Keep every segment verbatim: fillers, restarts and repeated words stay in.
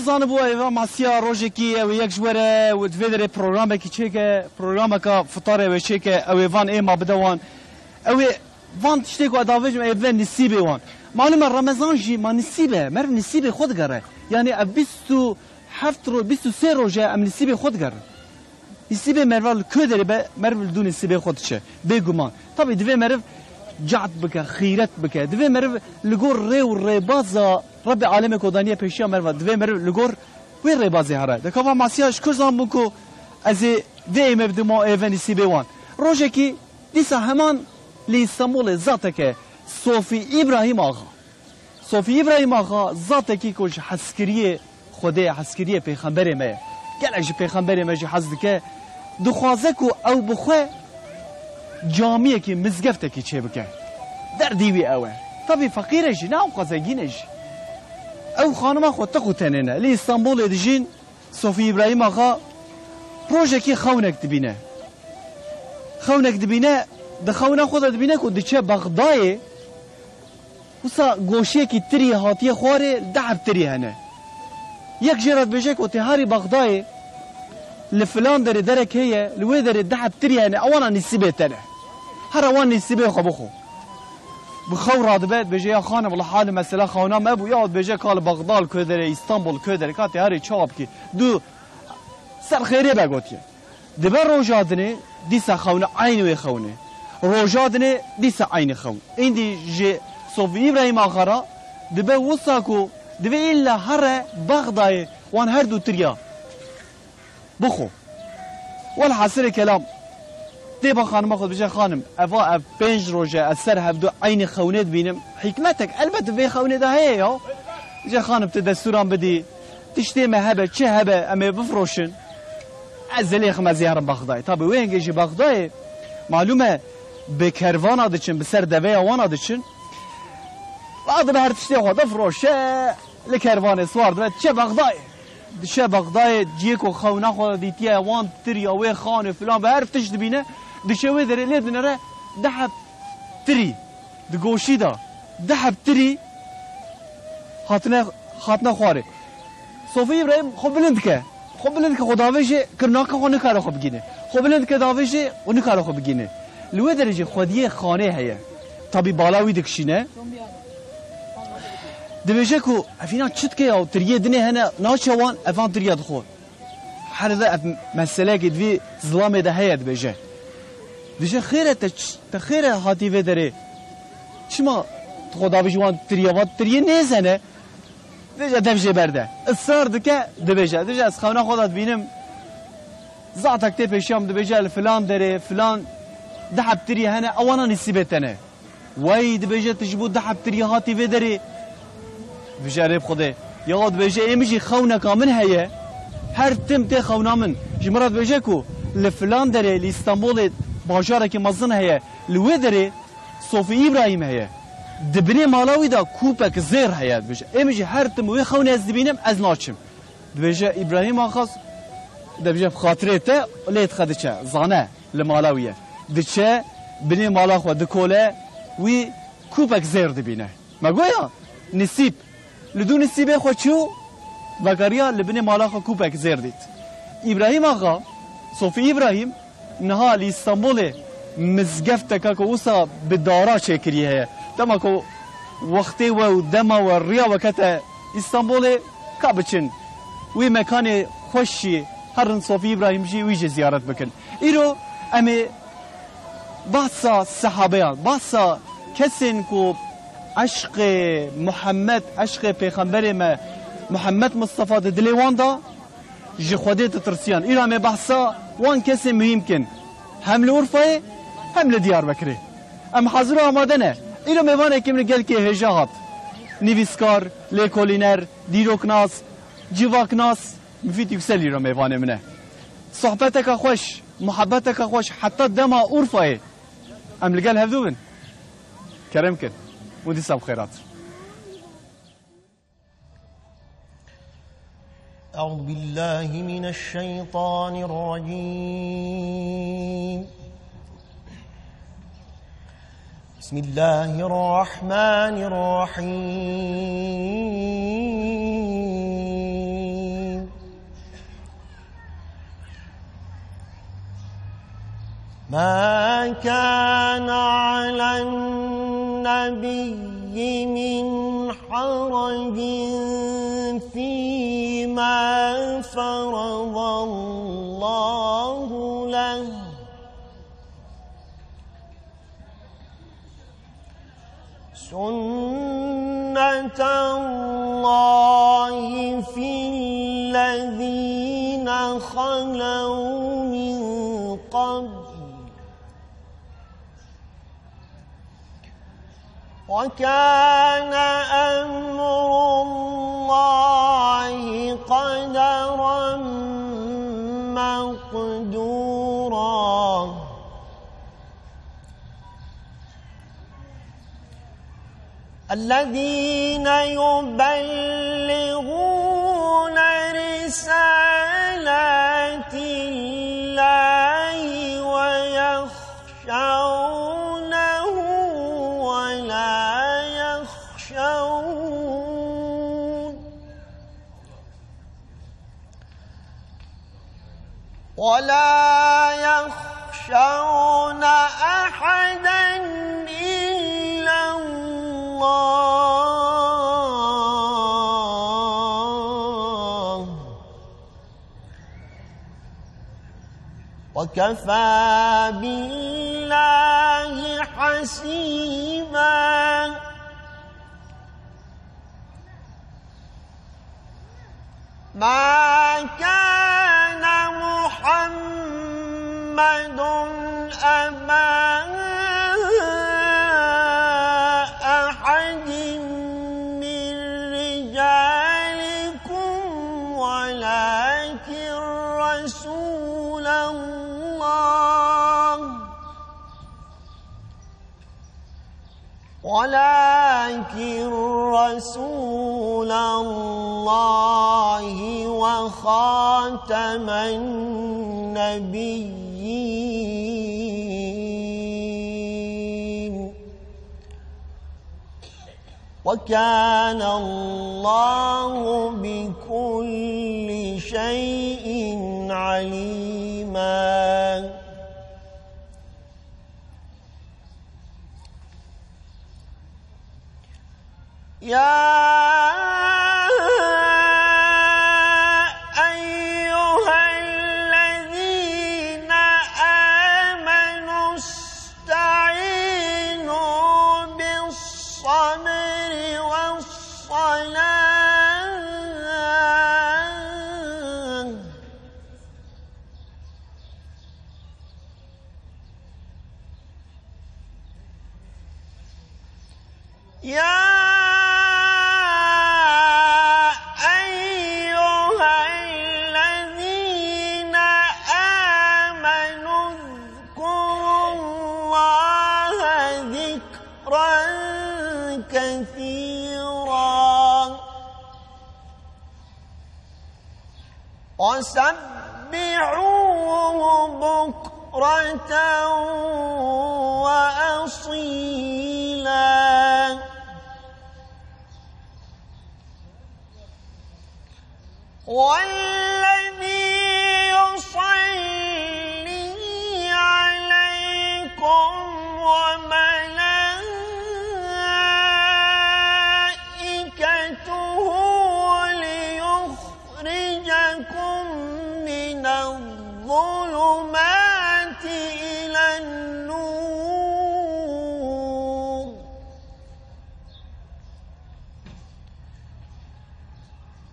Zanibû êva masiya rojekî ew ê yek ji we re û di vê derê programekî çêke, programeka fitarê ew ê çêke, ew ê van ê ma bide wan. Ew ê van tiştê ku ez davêjim ê ve nisîbê wan. Malûm e Remezan jî ma nisîb e, meriv nisîbê xwe digere. Yanî ev bîst û heft ro-, bîst û sê roj e em nisîbê xwe digerin. Nisîbê meriva li ku derê be, meriv li dû nisîbê xwe diçe. Bêguman. Tabî divê meriv cehd bike, xîret bike. Divê meriv li gor rê û rêbaza Rebbê alemê ku daniye pêşiya meriva. Divê meriv li gor wê rêbazê here. De ka va masiya ji ku zanbûn ku ez ê vê êmê bidima êve nisîbê wan. Rojekî dîsa heman li Îstanbulê zateke Sofî Îbrahîm Axa. Sofî Îbrahîm Axa zatekî ku ji hezkiriyê Xwedê, hezkiriyê pêxemberê me ye. Gelek ji pêxemberê me jî hez dike. Dixwaze ku ew bi xwe camiyekî, mizgeftekî çêbike. Derdî wî ew e. Tabî feqîr e jî, ne ewqas zengîn e jî. Ew xanima xwe teq û tenê ne. Li Îstanbulê dijîn. Sofî Îbrahîm Axa rojekî xewnek dibîne. Xewnek dibîne, di xewna xwe de dibîne ku diçe Bexdayê, wisa goşiyekî tirî hatiye xwarê, li deheb tirî hene. Yek jê re dibêje ku tê herî Bexdayê, li filan derê derek heye, li wê derê deheb tirî hene, ewana nîsîbê te ne. Here wan nîsîbê xwe bixwe. Bi xew radibe, dibêje, ya xanim, wela hal û mesela xewna me bû, ya dibêje, ka li Bexda li ku derê, Îstanbul li ku derê, ka tê herî çawa bikî? Du ser xêrê be gotiye. Dibe roja dinê, dîsa xewne, eynî wê xewnê. Roja dinê, dîsa eynî xewn. Îndî ji Sofî Îbrahîm Axa re dibe wisa ku divê îlla here Bexdayê wan her du tiriya bixwe. Welhasilê kelam, tê ba xanima xwe dibêje, xanim, eva ev pênc roj e ez ser hevdu eynî xewnê dibînim. Hikmetek elbet vê xewnê de heye ya. Dibêje, xanim, tu destûran bidî, tiştê me hebe, çi hebe, em ê bifroşin. Ez ê lêxim, ez ê herim Bexdayê. Tabî wê hingê jî Bexdayê, malûm e, bi kervana diçin, bi ser deveya wana diçin. Ba dibe her tiştê xwe difroşe, li kervanê siwar dibe, diçe Bexdayê. Diçe Bexdayê, ciyê ku xewna xwe dîtiye, wan tiriya wê xanê filan ve her tişt dibîne, diçe wê derê lê dinere deheb tirî di goşî de, deheb tirî hatine, hatine xwarê. Sofî Îbrahîm xwe bilind dike. Xwe bilind dike, xwe davêje, kirnaka xwe nikare xwe bigîne. Xwe bilind dike, davêje û nikare xwe bigîne. Li wê derê jî xwediyê xanê heye. Tabî bala wî dikişîne. Dibêje ku ev hîna çi dike ya, tiriyê dinê hene, naçe wan, evan tiriya dixwe. Her de ev meseleyekê di vî zilamê de heye, dibêje. Dibêje, xêr e te ç-, te xêr e hatî vê derê. Çima tu xwe davêjî wan tiriya, vat tiriyê nêzene? Dibêje, dev jê berde. Israr dike, dibêje. Dibêje, ez xewna xwe de dibînim. Zatek tê pêşiya min, dibêje, li filan derê, filan deheb tiriyê hene, ewana nîsîbê te ne. Wey, dibêje, tu ji bo deheb tiriyê hatî vê derê. Dibêje, erê bi Xwedê. Ya dibêje, ê min jî xewneka min heye. Her tim tê xewna min. Ji min re dibêje ku li filan derê, li Îstanbulê bajarekî mezin heye. Li wê derê Sofî Îbrahîm heye. Di binê mala wî de kûpek zêr heye, dibêje. Ê min jî her tim wê xewnê ez dibînim, ez naçim. Dibêje Îbrahîm Axas, dibêje bi xatirê te, lê dixe diçe, zane li mala wî ye. Diçe, binê mala xwe dikole, wî kûpek zêr dibîne. Me goya, nisîb. Li dû nisîbê xwe çû, vegeriya li binê mala xwe kûpek zêr dît. Îbrahîm Axa, Sofî Îbrahîm, niha li Îstanbulê mizgefteke ku wisa bi dara çêkirî heye. Dema ku wextê we û dema we riya we kete Îstanbulê, ka biçin wî mekanê xweş jî herin, Sofî Îbrahîm jî wî jî ziyaret bikin. Îro em ê bahsa sehabeyan, bahsa kesên ku eşqê Muhammed, eşqê Pêxemberê me Muhammed Mustafa di dilê wan da, ji Xwedê ditirsiyan. Îro em ê behsa wan kesên muhîm kin. Hem li Urfayê, hem li Diyarbekirê. Em hazir û amade ne. Îro mêvanekî min li gelkê hêja hat. Nivîskar, lêkolîner, dîroknas, civaknas, Mufîd Yüksel îro mêvanê min e. Sohbeteke xweş, muhabbeteke xweş, heta dema Urfayê. Em li gel hevdû bin. Kerem kin. Û dîsa bi xêr hatin. أعوذ بالله من الشيطان الرجيم. بسم الله الرحمن الرحيم. ما كان على النبي من حرج فيما فرض الله له، سنة الله في الذين خلوا من قبل، وكان أمر الله قدرا مقدورا. الذين يبلغون رسالات الله ويخشونه ولا يخشون ولا يخشون أحدا إلا الله، وكفى بالله حسيبا. ما كان محمد أبا أحد من رجالكم ولكن رسول الله، ولكن رسول الله وخاتم النبيين، وكان الله بكل شيء عليما. يا أيها الذين آمنوا استعينوا بالصبر والصلاة. يا أيها الذين آمنوا اذكروا الله ذكرا كثيرا، وسبحوه بكرة وأصيلا. هو الذي يصلي عليكم وملائكته ليخرجكم من الظلمات إلى النور،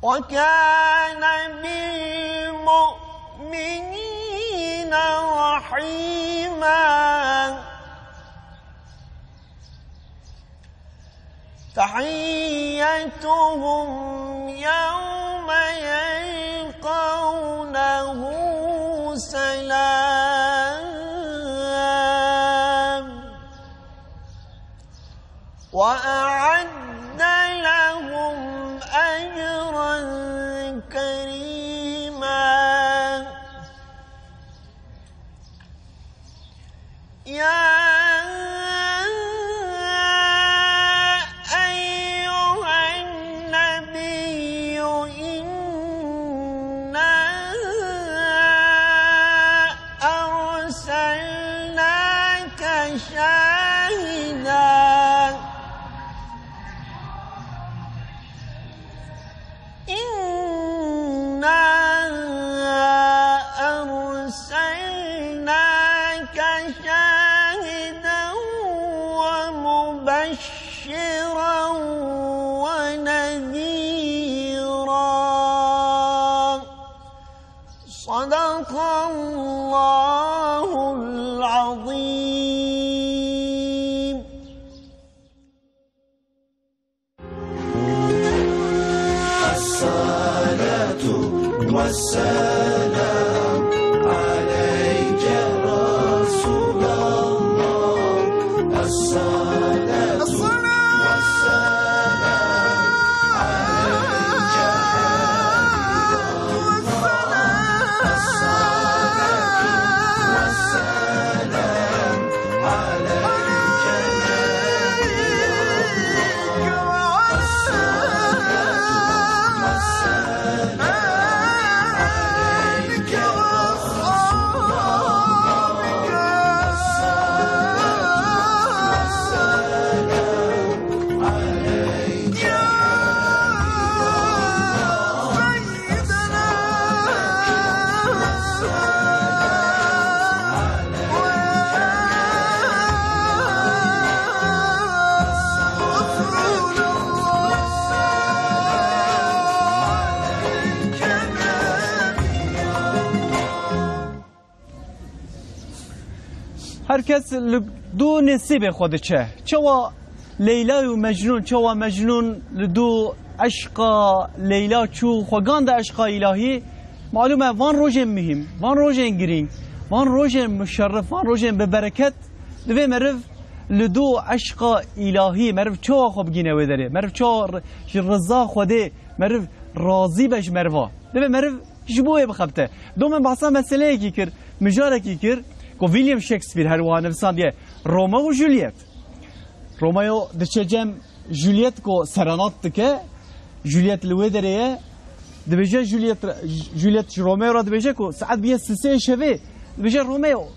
وكان بالمؤمنين رحيما. تحيتهم يوم يلقونه سلام، وأعد لهم أجرا كريما. يا أيها النبي إنا أرسلناك أرسلناك شاهدا ومبشرا ونذيرا. صدق الله العظيم. الصلاة والسلام عليك رسول الله. الصلاة والسلام عليك حبيب الله. الصلاة والسلام Her kes li dû nesîbê xwe diçe. Çawa Leyla û Mecnûn, çawa Mecnûn li dû eşqa Leyla çû, xwe ganda eşqa îlahî. Malûm e, van rojên muhîm, van rojên girîng, van rojên muşerrif, van rojên bi bereket divê meriv li dû eşqa îlahî, meriv çawa xwe bigîne wê derê, meriv çawa r-, ji riza Xwedê meriv razî be ji meriva. Divê meriv ji bo wê bixebite. Do min behsa meseleyekî kir, mijarekî kir ku William Shakespeare her wiha nivisandiye, Romeo û Juliet. Romeo diçe cem Juliet ku serenat dike, Juliet li wê derê ye, dibêje Juliet, Juliet ji Romeo re dibêje ku saet bûye sisê şevê, dibêje, Romeo,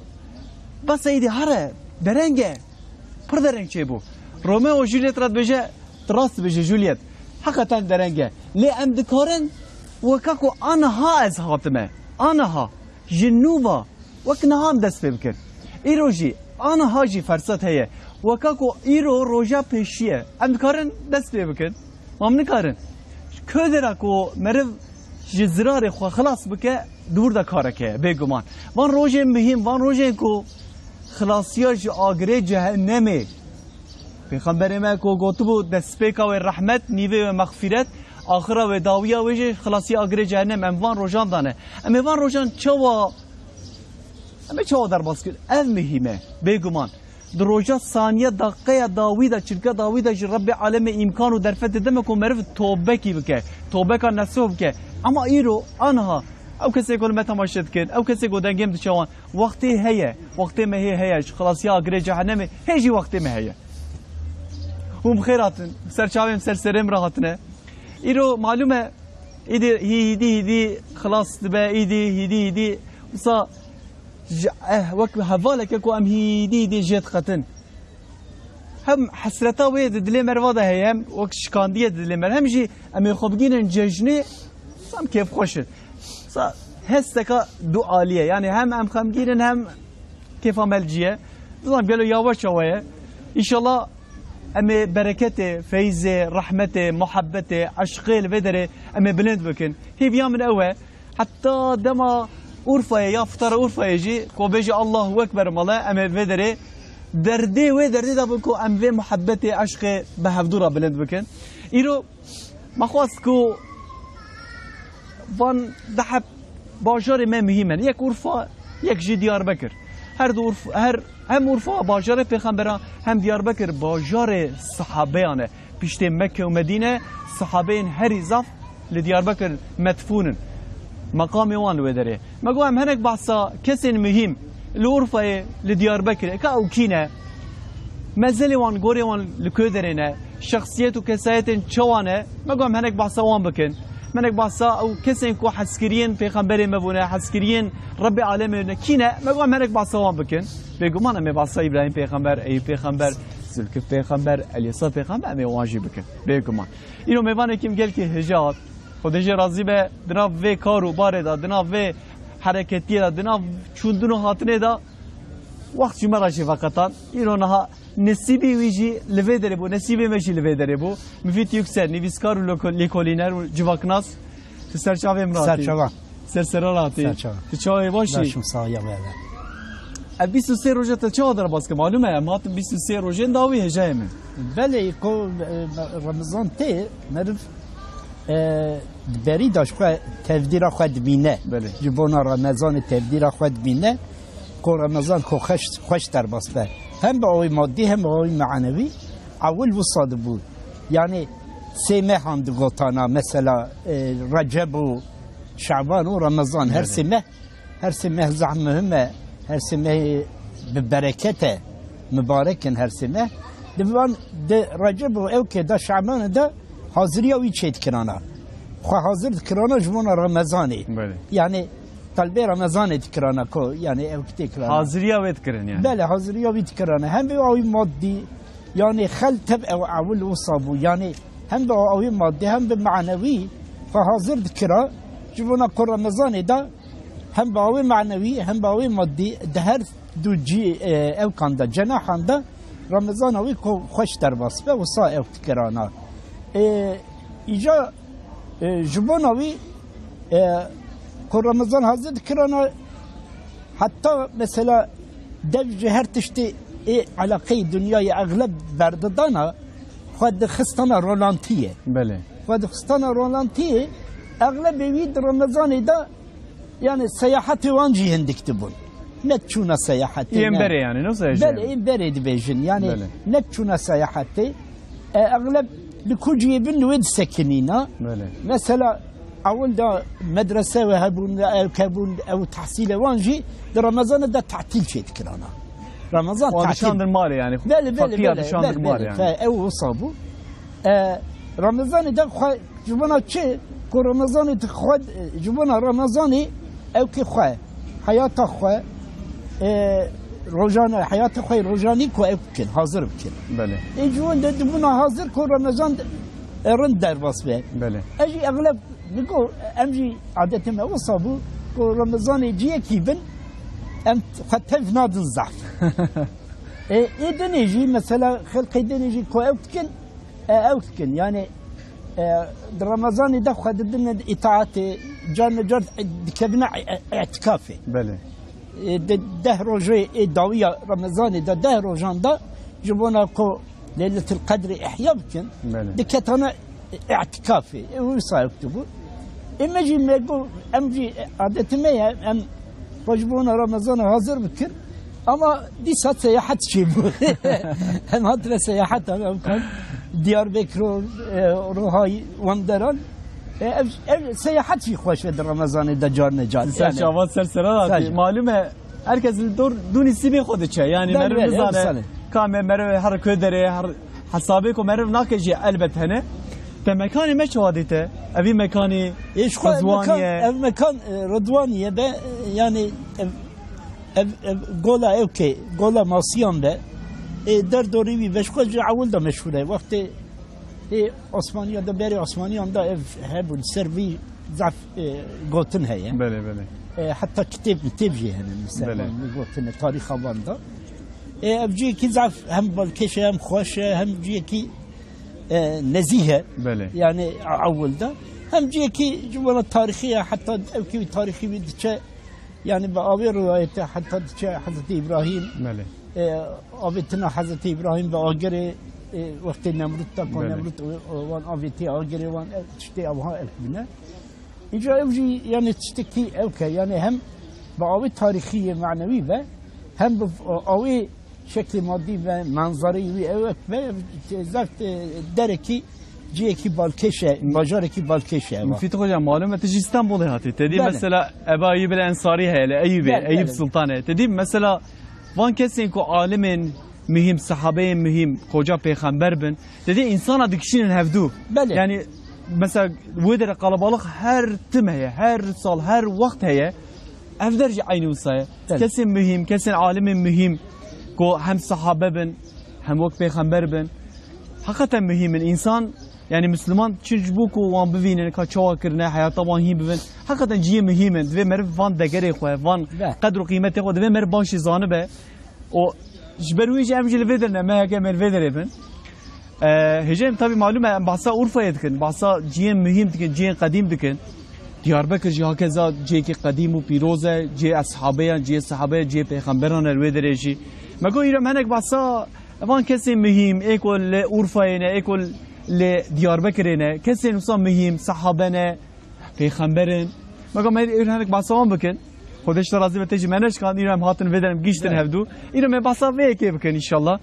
bes e, îdî here, dereng e, pir dereng çêbû. Romeo Juliet re dibêje, tu rast dibêje Juliet, heqeten dereng e. Lê em dikarin weke ku aniha ez hatime, aniha, ji nû ve, wek niha em dest pê bikin. Îro jî, aniha jî ferset heye. Weke ku îro roja pêşî ye. Em dikarin dest pê bikin. Ma em nikarin. Kû dera ku meriv ji zirarê xwe xilas bike, di wir de kareke ye, bêguman. Van rojên muhîm, van rojên ku xilasiya ji agirê cehennemê. Pêxemberê me ku gotibû, destpêka wê rehmet, nîvê wê mexfîret, axira wê, dawiya wê jî xilasiya agirê cehennem. Em van rojan dane. Em ê van rojan çawa, em ê çawa derbas kir? Ev muhîm e, bêguman. Di roja, saniye, daqiqeya dawî de, çirka dawî de ji Rebbê alemê îmkan û derfet didime ku meriv tobekî bike, tobeka nesuh bike. Ema îro, aniha, ew kesê ku li me temaşe dikin, ew kesê ku dengê min diçe wan, wextê heye, wextê me hê heye, ji xilasiya agirê cehennemê hê jî wextê me heye. Hûn bi xêr hatin, ser çavên, ser serê min re hatine. Îro malûm e, îdî hî-, hîdî hîdî xilas dibe, îdî hîdî hîdî wisa ji, eh, wek hevaleke ku em hîdî hîdî jê dixetin. Hem hesreta wê di dilê meriva de heye, hem wek şikandiye di dilê meriva, hem jî em ê xwe bigînin cejnê, em kêfxweş in. Sa hesteka du alî ye. Yanî hem em xemgîn in, hem kêfa me li cî ye. Nizanim gelo ya we çawa ye? Înşallah em ê bereketê, feyzê, rehmetê, muhebbetê, eşqê li vê derê em ê bilind bikin. Hêviya min ew e. Heta dema Urfayê ya fitara Urfayê jî, ku bêje Allahu Ekber mala, em ê vê derê derdê wê derdê de bin ku em vê muhebbetê, eşqê bi hevdû re bilind bikin. Îro me xwest ku van du heb bajarê me muhîm in. Yek Urfa, yek jî Diyarbekir. Her du Urf-, her, hem Urfa bajarê pêxembera, hem Diyarbekir bajarê sahabeyan e. Piştê Mekke û Medîne, sahabeyên herî zaf li Diyarbekir medfûn in. Meqamê wan li wê derê. Me got em hinek behsa kesên muhîm li Urfayê, li Diyarbekirê, ka ew kî ne? Mezelê wan, gorê wan li ku derê ne? Şexsiyet û kesayetên çawa ne? Me got em hinek behsa wan bikin. Me hinek behsa ew kesên ku hezkiriyên pêxemberê me bûne, hezkiriyên Rebbê alemê ne, kî ne? Me got em hinek behsa wan bikin. Bêguman em ê behsa Îbrahîm pêxember, Eyûb pêxember, Zilkif pêxember, Elyasa pêxember, em ê wan jî bikin. Bêguman. Îro mêvanekî min gelkî hêja hat. Xwedê jê razî be, di nav vê kar û barê de, di nav vê hereketiyê de, di nav çûndin û hatinê de wext ji me re jî veqetan. Îro niha nesîbî wî jî li vê derê bû, nesîbê me jî li vê derê bû. Mifîd Yüksel, nivîskar û loko-, lêkolîner û civaknas, tu ser çavê min hatî. Ser çavan. Ser sera hatî. Ser çavan. Tu çawa yî, baş î? Başim sağ ya bebe. Ev bîst û sê roja te çawa derbas kir? Malûm e, em hatin bîst û sê rojên dawî hêjayê min. Belê, ko, e, Remezan tê, meriv, e, berî da ji xwe tevdîra xwe dibîne. Belê. Ji bona Remezanê tevdîra xwe dibîne. Ko Remezan ko xweş, xweş derbas be. Hem bi awî madî hem bi awî manevî ewil wisa dibû. Yani sê mehan digotana, mesela, e, Receb û Şaban û Remezan, her Evet. sê meh, her sê meh zehf muhim e, her sê meh bi bereket e, mibarek in her sê meh. Di van, di Receb û ewkê de Şaban de haziriya wî çêdikirana. Xwe hazir dikirana ji bona Remezanê. Belê. Yani talbê Remezanê dikirana ko, yani ew kitê kirana. Haziriya wê dikirin yani. Belê, haziriya wî dikirana. Hem bi awî madî, yani xel tev ew ewil wisa bû. Yani hem bi awî madî hem bi manevî xwe hazir dikira. Ji bona ku Remezanê de hem bi awî manevî hem bi awî madî di her du cî, e, ewkan de, cenahan de Remezana wî ku xweş derbas be, wisa ew dikirana. E, îca, e, ji bona wî, e, ku Remezan hazir dikirana, heta mesela dev ji her tiştê ê eleqeyê dinyayê exleb berdidana, xwe dixistana rolantiyê. Belê. Xwe dixistana rolantiyê, exlebê wî di Remezanê de, yani seyahatê wan jî hindik dibûn. Ne çûna seyahatê, Yên ne. berê yani, ne seyahatê? Belê, yên berê dibêjin. Yani Belê. ne çûna seyahatê. E, exleb li ku cihê bin wê disekinîna. Belê. Mesela, ewil de medrese we hebûn, ew kebûn, ew tehsîlê wan jî di Remezanê de tatîl çêdikirana. Remezan Wan tatîl. dişandin malê yani. Belê, belê, Fatiya belê, dişandin belê, malê belê. yani. Fe, ew wisa bû. E, Remezanê de xwe ji bona çi? Ku Remezanê tu xwe, ji bona Remezanê ew ki xwe, heyata xwe, e, rojane, heyata xwe rojanî ku ew bikin, hazir bikin. Belê. Ê ji wan de dibûna hazir ku Remezan, e, rind derbas be. Belê. Ez jî exleb digo, em jî adetê me wisa bû ku Remezanê ciyekî bin, em xwe tev nadin zehf. E, ê dinê jî, mesela, xelkê dinê jî ku ew dikin, e, ew dikin. Yani, e, di Remezanê de xwe didin îtaatê, car ne car dikevine î-, î-, îtikafê. Belê. E, di deh rojê ê dawiya Remezanê de, deh rojan de ji bona ku Leyletil Qedrê ihya bikin, Belê. diketane îtikafê. E, wisa ew dibû. Ê me jî me got, em jî adetê me ye, em xwe ji bona Remezana hazir bikin. Ama dîsa seyahat çêbû. Em hatine seyahat, em, em kan Diyarbekir û, e, Rohay wan deran. E, ev, ev seyahat jî xweş e di Remezanê de car ne car. Ser Yani, çavan ser sera hatî. Sadece. Malûm e, her kes li dor dû nîsîbê xwe diçe. Yani Belê, meriv belê, nizane, nizane. Ka me meriv her ku derê, her hesabê ku meriv nake jî elbet hene. Te mekanê me çawa dîte? Evî mekanî Ê, ji xwe ev Rizwanî mekan, ye. ev mekan, e, Ridwanî ye be, e, yani ev, ev, ev gola ew ke, gola Masiyan be. E, derdorî wî be, ji xwe ji ewil de meşhûr e. Wextê ê Osmaniya de, berê Osmaniyan de ev hebûn, ser vî zaf, e, gotin heye. Belê, belê. E, heta kitêb, kitêb jî hene, mesela, Belê. van gotin, tarîxa van da. E, ev ciyekî zaf hem balkêş e, hem xweş e, hem ciyekî, e, nezîh e. Belê. Yani ewil de. Hem ciyekî ji bona tarîxî ye, heta ew kî tarîxî wî diçe, yani bi avê rivayete heta diçe Hezretî Îbrahîm. Belê. E, avêtina Hezretî Îbrahîm bi agirê, e, wextê Nemrûd de, ku Belê. Nemrûd, e, wan avêtiye agirê wan, e, tiştê ewha ev bûne. Îca ew jî, yani, tiştekî ew ke, yani, hem bi awê tarîxî yê manewî ve, hem bi, e, awê şeklê madî ve, manzareyê wî ew ek ve, zaf, e, derekî, ciyekî balkêş e, bajarekî balkêş e. Mufîd Xoca, malûm e, tu jî Stenbolê hatî. Te dî Belê. mesela Eba Eyûb el Ensarî heye, li Eyûbê, Belê, Eyûb belê. Sultan e. Te dî mesela van kesên ku alimên muhîm, sahabeyên muhîm, koca pêxember bin, te dî însana dikişînin hevdû. Belê. Yani mesela wê derê qalabalix her tim heye, her sal, her wext heye. Ev der jî eynî wisa ye. Belê. Kesên muhîm, kesên alimên muhîm ku hem sahabe bin, hem wek pêxember bin. Heqeten muhîm in. Însan Yani Müslüman çi ji bo ku wan bivînin, ka çawa kirine, heyata wan hîn bibin. Hakikaten cihê muhîm in. Divê meriv van degerê xwe, van Be. qedr û qîmetê xwe, divê meriv baş jî zanibe. O ji ber wî jî em jî li vê derê ne, me heke me li vê derê bin. Ee, hêjê em tabii malum e, em bahsa Urfayê dikin, bahsa cihên muhîm dikin, cihên qedîm dikin. Diyarbekir jî hakeza cihekî qedîm û pîroz e, cihê eshabeyan, cihê sahabeyan, cihê pêxemberan e li wê derê jî. Me got îro em henek bahsa van kesên muhîm, ê ku li Urfayê ne, ê ku li Diyarbekirê ne, kesên wisa muhîm, sahabe ne, pêxember in. Me got me ê hinek bahsa wan bikin. Xwedê ji te razî be, te jî me neşkand, îro em hatin vê derê em gihîştin Evet. hevdû. Îro me bahsa vê yekê bikin înşallah.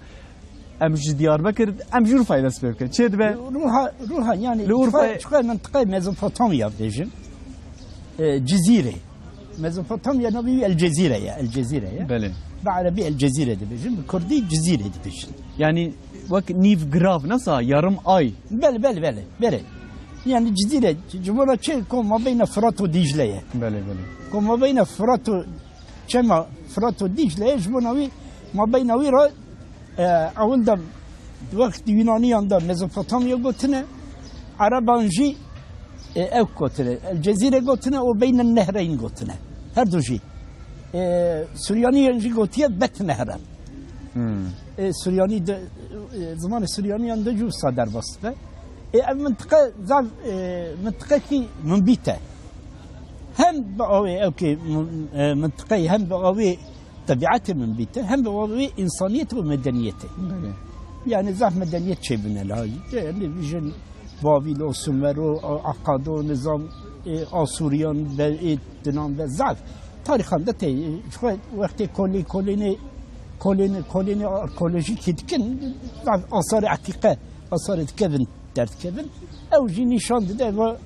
Em ji Diyarbekir, em ji Urfayê dest pê bikin. Çê dibe? Ruha, ruha yani Li Urfayê çiqay, çiqay mintiqayê Mezopotamya bêjin. E, Cizîrê. Mezopotamya navê wî El Cezîre ye, El Cezîre ye. Belê. Bi erebî El Cezîre dibêjin, bi kurdî Cizîrê dibêjin. Yani wek nîv girav, nasa yarım ay. Belê, belê, belê, belê. Yani Cizîre, ji bo re çi ku mabeyna Firat û Dîcle ye. Belê, belê. Ku mabeyna Firat û çema Firat û Dîcle ye, ji bo navî mabeyna wî re, e, ewil de wext Yunaniyan de Mezopotamya gotine, Ereban jî, e, ew gotine, El Cezîre gotine û Beynel Nehreyn gotine. Her du jî. E, Suryaniyan jî gotiye Bet Nehran. Hmm. E, Suryanî de, e, zimanê Suryaniyan de jî wisa derbas dibe. E, ev mintiqe zaf, e, mintiqekî minbît e. Hem bi awê ew kê min-, e, mintiqeyê hem bi awê tebiatê minbît e, hem bi awê însaniyetê û medeniyetê. Belê. Yani zaf medeniyet çêbûne la. Yani bijin Babil û Sumer û Akkad û nizam, e, Asûriyan ve, e, dinan ve zaf. Tarîxan de tê, e, ji xwe wextê kolî-, kolînê, kolînê, kolînê arkeolojîkî dikin, zaf asarê etîqe, asarê dikevin, derdikevin. Ew jî nîşan dide, va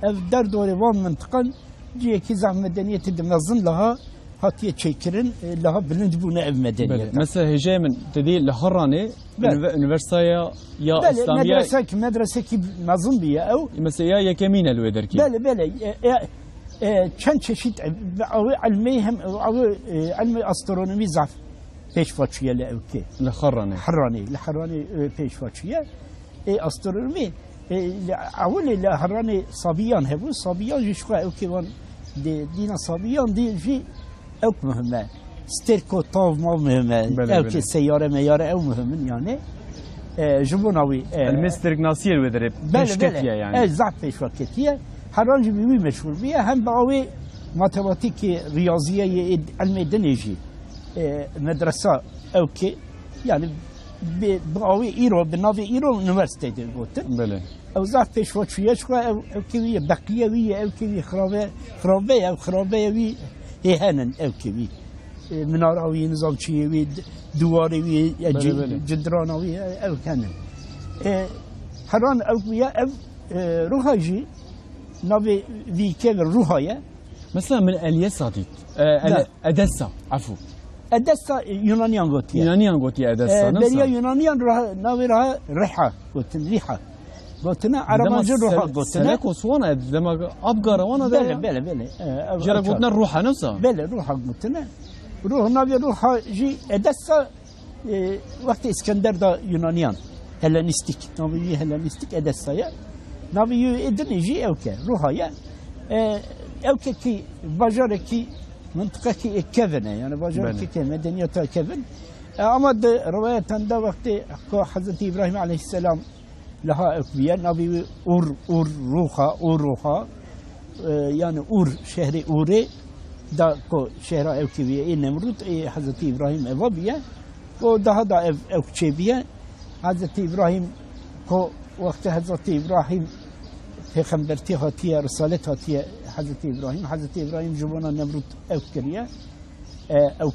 ev derdorê van mintiqan cihekî zaf medeniyetê di mezin liha hatiye çêkirin, e, liha bilind bûne ev medeniyeta. Belê. Mesela hêjayê min, te dî li Harranê Belê. Unive-, unîversîteya ya Belê, Îslamî ya medresekî, medresekî mezin bûye ew. Mesela ya yekemîn e li wê derkê. Belê, belê. E, e, e, çend çeşît, e, ew ilmê hem, ew, e, ilmê astronomî zaf pêş ve çûye li ewkê. Li Harranê. Harranê, li Harranê, e, pêş ve çûye. Ê astronomî, ê, li ewilê li Harranê Sabiyan hebû. Sabiyan jî ji xwe ew kê wan dê, dîna Sabiyan dî jî ew muhim e. Stêrko tav ma muhim e. Belê, Ew belê. kê seyare meyare ew muhim in yani. E, ji bona wî, e, Ilmê stêrknasiyê li wê derê Belê, pêşketiye belê. yani. E, zaf pêşve ketiye. Harran jî bi wî meşhûr bûye. Hem bi awê matematîkê, riyaziyê, yê ilmê dinê jî, e, medresa ew kê, yani bi, bi awê îro, bi navê îro unîversîte tê gotin. Belê. Ew zaf pêş ve çûye, çiqa ew, ew kê wî ye, beqiye wî ye, ew kê wî xirabe, xirabe ye, ew xirabeya wî hê henin, ew kê wî. E, minara wî, nizam çi yê wî, di-, diwarê wî, ya Belê, ci-, belê. cidrana wî, e, ew henin. E, Heran ew bûye, ew, e, Ruha jî, navê vî kevin Ruha ye. Mesela min Elyesa dît. E, Ele-, Da. Edessa, efû. Edessa, e, Yunaniyan gotiye. Yunaniyan gotiye Edessa, E, nasıl? Beriya Yunaniyan ra-, navê ra Riha gotin, Riha. Gotine, Dema Ereban jî Ruha sel-, gotine. Seleko suwana, dema Abgara wana da Belê, ya. belê, belê. E, ev, Jara ev gotine çar. Ruha, nasıl? Belê, Ruha gotine. Ruh, navê Ruha jî Edessa, e, wextê Îskender da Yunaniyan, Helenîstîk, navê wî Helenîstîk Edessa ye. Navê wî ê dinê jî ewke, Ruha ye. E, ewke kî bajarekî, mintiqekî ê kevin e, yani bajarekî Belê. ke medeniyeta kevin. E, ama di riwayetan de wextê ku Hezretî Îbrahîm aleyhisselam Liha ew bûye, navê wî Ur, Ur Ruxa, Ur Ruxa, e, yani Ur, şehrê Urê, da ku şehra ew kê bûye, ê Nemrûd, ê Hezretî Îbrahîm eva bûye, ku daha da ev, ew çê bûye. Hezretî Îbrahîm, ku wextê Hezretî Îbrahîm pêxembertî hatiye, risalet hatiye Hezretî Îbrahîm, Hezretî Îbrahîm ji bona Nemrûd ew kiriye. E, ew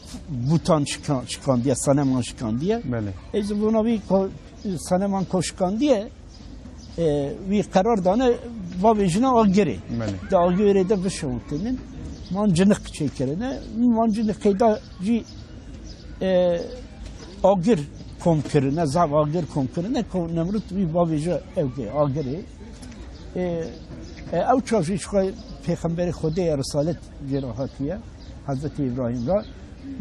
butan şikan-, şikandiye, seneman şikandiye. Belê. Ê ji bona wî ku seneman ku şikandiye, e, wî qerar dane, bavêjine agirê. Belê. Di agirê de bişewitinin. Mancinik çêkirine. Manciniqê de jî, e, agir kom kirine, zaf agir kom kirine, ku Nemrûd wî bavêje ew kê agirê. E, e, ew çav jî ji xwe pêxemberê Xwedê ye, risalet jê re hatiye, Hezretî Îbrahîm re.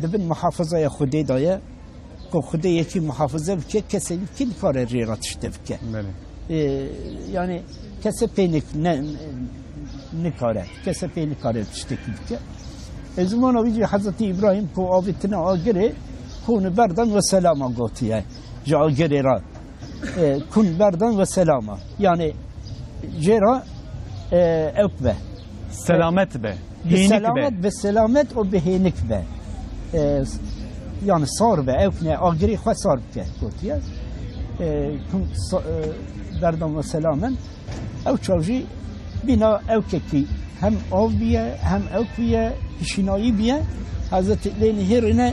Di bin muhafazaya Xwedê de ye, ku Xwedê yekî muhafaze bike, kesê din kî dikare rê re tiştê bike. Belê. E, yani kese pê nik-, ne, nikare, kese pê nikare tiştekî bike. E, zimana wî jî Hezretî Îbrahîm ku avêtine agirê, kûni berdan ve selama gotiye. Ji agirê re, e, kûn berdan ve selama. Yani jê re, e, ewk be. Selamet be. Bi hênik be. Selamet, bi selamet û bi hênik be. E, yani sar be, ewk ne, agirê xwe sar bike, gotiye. E, kûn sa-, e, berdan ve selamen. Ew çav jî bîna ewkekî hem av biye, hem ewk biye, hişînayî biye. Hezretî lê nihêrine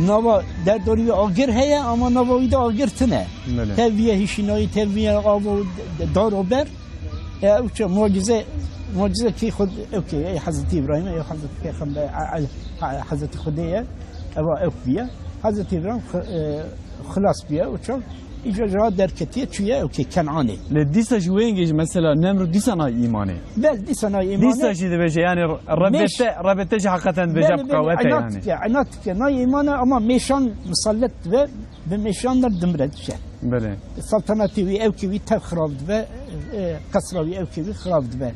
nava derdorî wî agir heye, ama nava wî de agir tine. Belê. Tev biye hişînayî, tev biye av û d-, d-, dar û ber. E, ew çi mucize, mucize kî xwe, ewkê, ey Hezretî Îbrahîm, ey Hezretî Pêxember, e, e, Hezretî Xwedê ye. Eva ewk biye. Hezretî Îbrahîm xi-, e, xilas biye, û çav. Îca ji ha derketiye çûye, ewkê Kenanê. Lê dîsa ji wê yengê jî mesela Nemrûd dîsa nayê îmanê. Bel, dîsa nayê îmanê. Dîsa jî dibêje, yani Mêş-, rebete, rebete jî heqeten dibêje belê, belê, qewete enat yani. Dike, enat dike. Nayê îmanê ama mêşan misallet dibe, bi mêşan de dimre dişe. Belê. Saltanatê wî, ewkê wî tev xirab dibe, e, qesra wî, ewkê wî xirab dibe.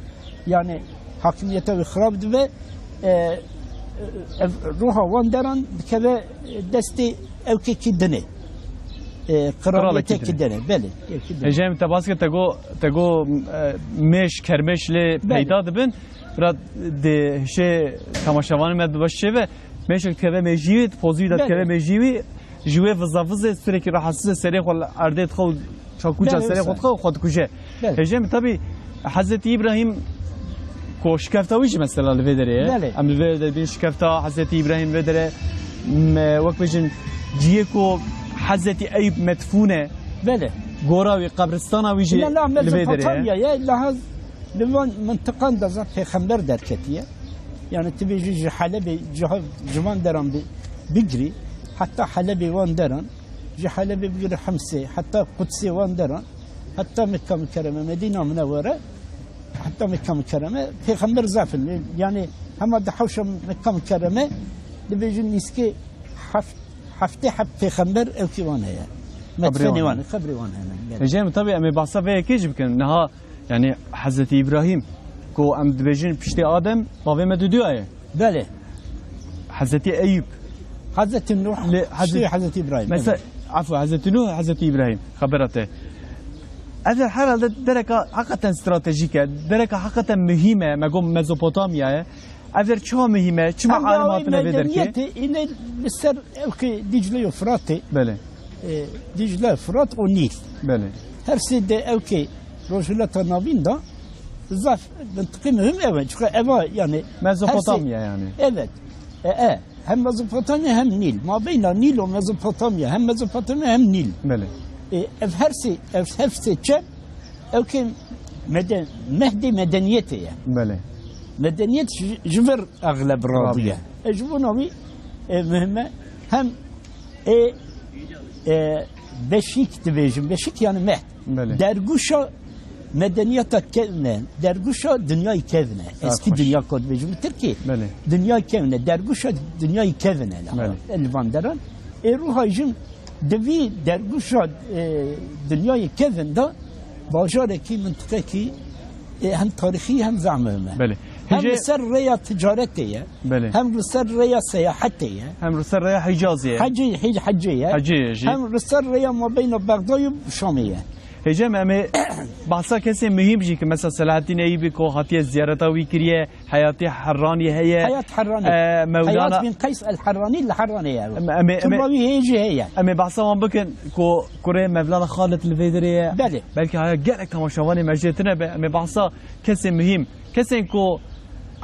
Yani hakimiyeta wî xirab dibe, e, ev, ruha wan deran dikeve destê ewkekî dinê. E, qiraliyetê dinê. Qiralekî dinê. Belê, ewkekî dinê. Hêjayê min te bas kir, te got, te got, e, mêş, kermêş lê Belê. Peyda dibin. Bira dê hişê temaşevanê me baş çê ve, mêşek dikeve mêjî wî, pozî wî de dikeve Belê. Mêjî wî. Ji wê vizavizê sürekli rahatsız e, serê xwe li erdê dixe û çakûca Belê, serê xwe wisa. Dixe û xwe dikuje. Belê. Hêjayê min, tabî Hezretî Îbrahîm ku şikefta wî jî mesela li vê derê ye. Belê. Em li vê derê dibînin şikefta Hezretî Îbrahîm vê derê, me, wek bêjin cihê ku Hezretî Eyûb medfûn e. Belê. Gora wî, qebristana wî jî Ina la li vê derê ye. Mezopotamya ye, la Li van mintiqan de zaf pêxember derketiye. Yani tu bêjî ji Helebê, ciha, ji van deran bi-, bigirî, heta Helebê van deran, ji Helebê bigirî Himsê, heta Qudsê van deran, heta Mekka Mikereme, Medîna Minewere, heta Mekka Mikereme, pêxember zaf in. Yani hema di hewşa Mekka Mikereme, dibêjin nîskê heft-, heftê heft pêxember ewkî wan heye. Qebrê wan heye. Medfenê wan, qebrê wan hene. Hêjayê min, tabî em ê behsa vê yekê jî bikin. Niha Yani Hezretî Îbrahîm, ku em dibêjin piştê Adem, bavê me duduya ye. Belê. Hezretî Eyûb. Hezretî Nuh, Lê Hezret-, piştê Hezretî Îbrahîm, Mesela, evet. Efû, Hezretî Nuh, Hezretî Îbrahîm. Xebera te. Ev herhalde dereka heqeten stratejîk e, dereka heqeten muhîm e, me got Mezopotamya ye. Ev der çima muhîm e? Çima Em de alim awê hatine vê derkê? Medeniyetê, îne li ser ewkê Dîcle û Firatê. Belê. E, Dîcle, Firat û Nîl. Belê. Her sê de ewkê Rojhilata Navîn de zaf mintiqê muhim ev e. Çuka eva yani Mezopotamya her sê yani. Evet. E, e. Hem Mezopotamya hem Nîl. Mabeyna Nîl û Mezopotamya. Hem Mezopotamya hem Nîl. Belê. E, ev her sê, ev her sê çem ewkê meden-, mehdê medeniyetê ye. Belê. Medeniyet ji, ji vir exleb rabûye. Rabûye. E, ji bona wî, e, muhim e. Hem ê, e, beşîk dibêjin. Beşîk yani mehd. Belê. Dergûşa medeniyeta kevn e. Dergûşa dinyayê kevn e. Eski dünya ku dibêjin bi tirkî. Belê. Dinyayê kevn e. Dergûşa dinyayê kevn e. Belê. Li van deran. Ê ruha jin di vî dergûşa, e, dinyayê kevn de bajarekî, mintiqekî, e, hem tarîxî hem zehme me. Belê. Hem Hêjê- li ser rêya ticaretê ye. Belê. Hem li ser rêya seyahetê ye. Hem li ser rêya Hicazê ye. Hecê, Hic-, Hecê ye. Hecê ye jî. Hem li ser rêya mabeyna Bexdayê û Şamê ye. Hêjê me, em ê behsa kesê muhîm jî ki, mesela Selahaddîn Eyûbî ku hatiye ziyareta wî kiriye, Heyatî Herranî heye. Heyat Herranî. E, Mewlana Heyat bin Qeys el Herranî li Herranê ye. Em, em ê, em ê, Turna wî heye jî heye. Em ê behsa wan bikin ku kurê Mevlana Xalid li vê derê ye. Belê. Belkî haya gelek temaşevanê me jê tune be. Em ê behsa kesê muhîm, kesên ku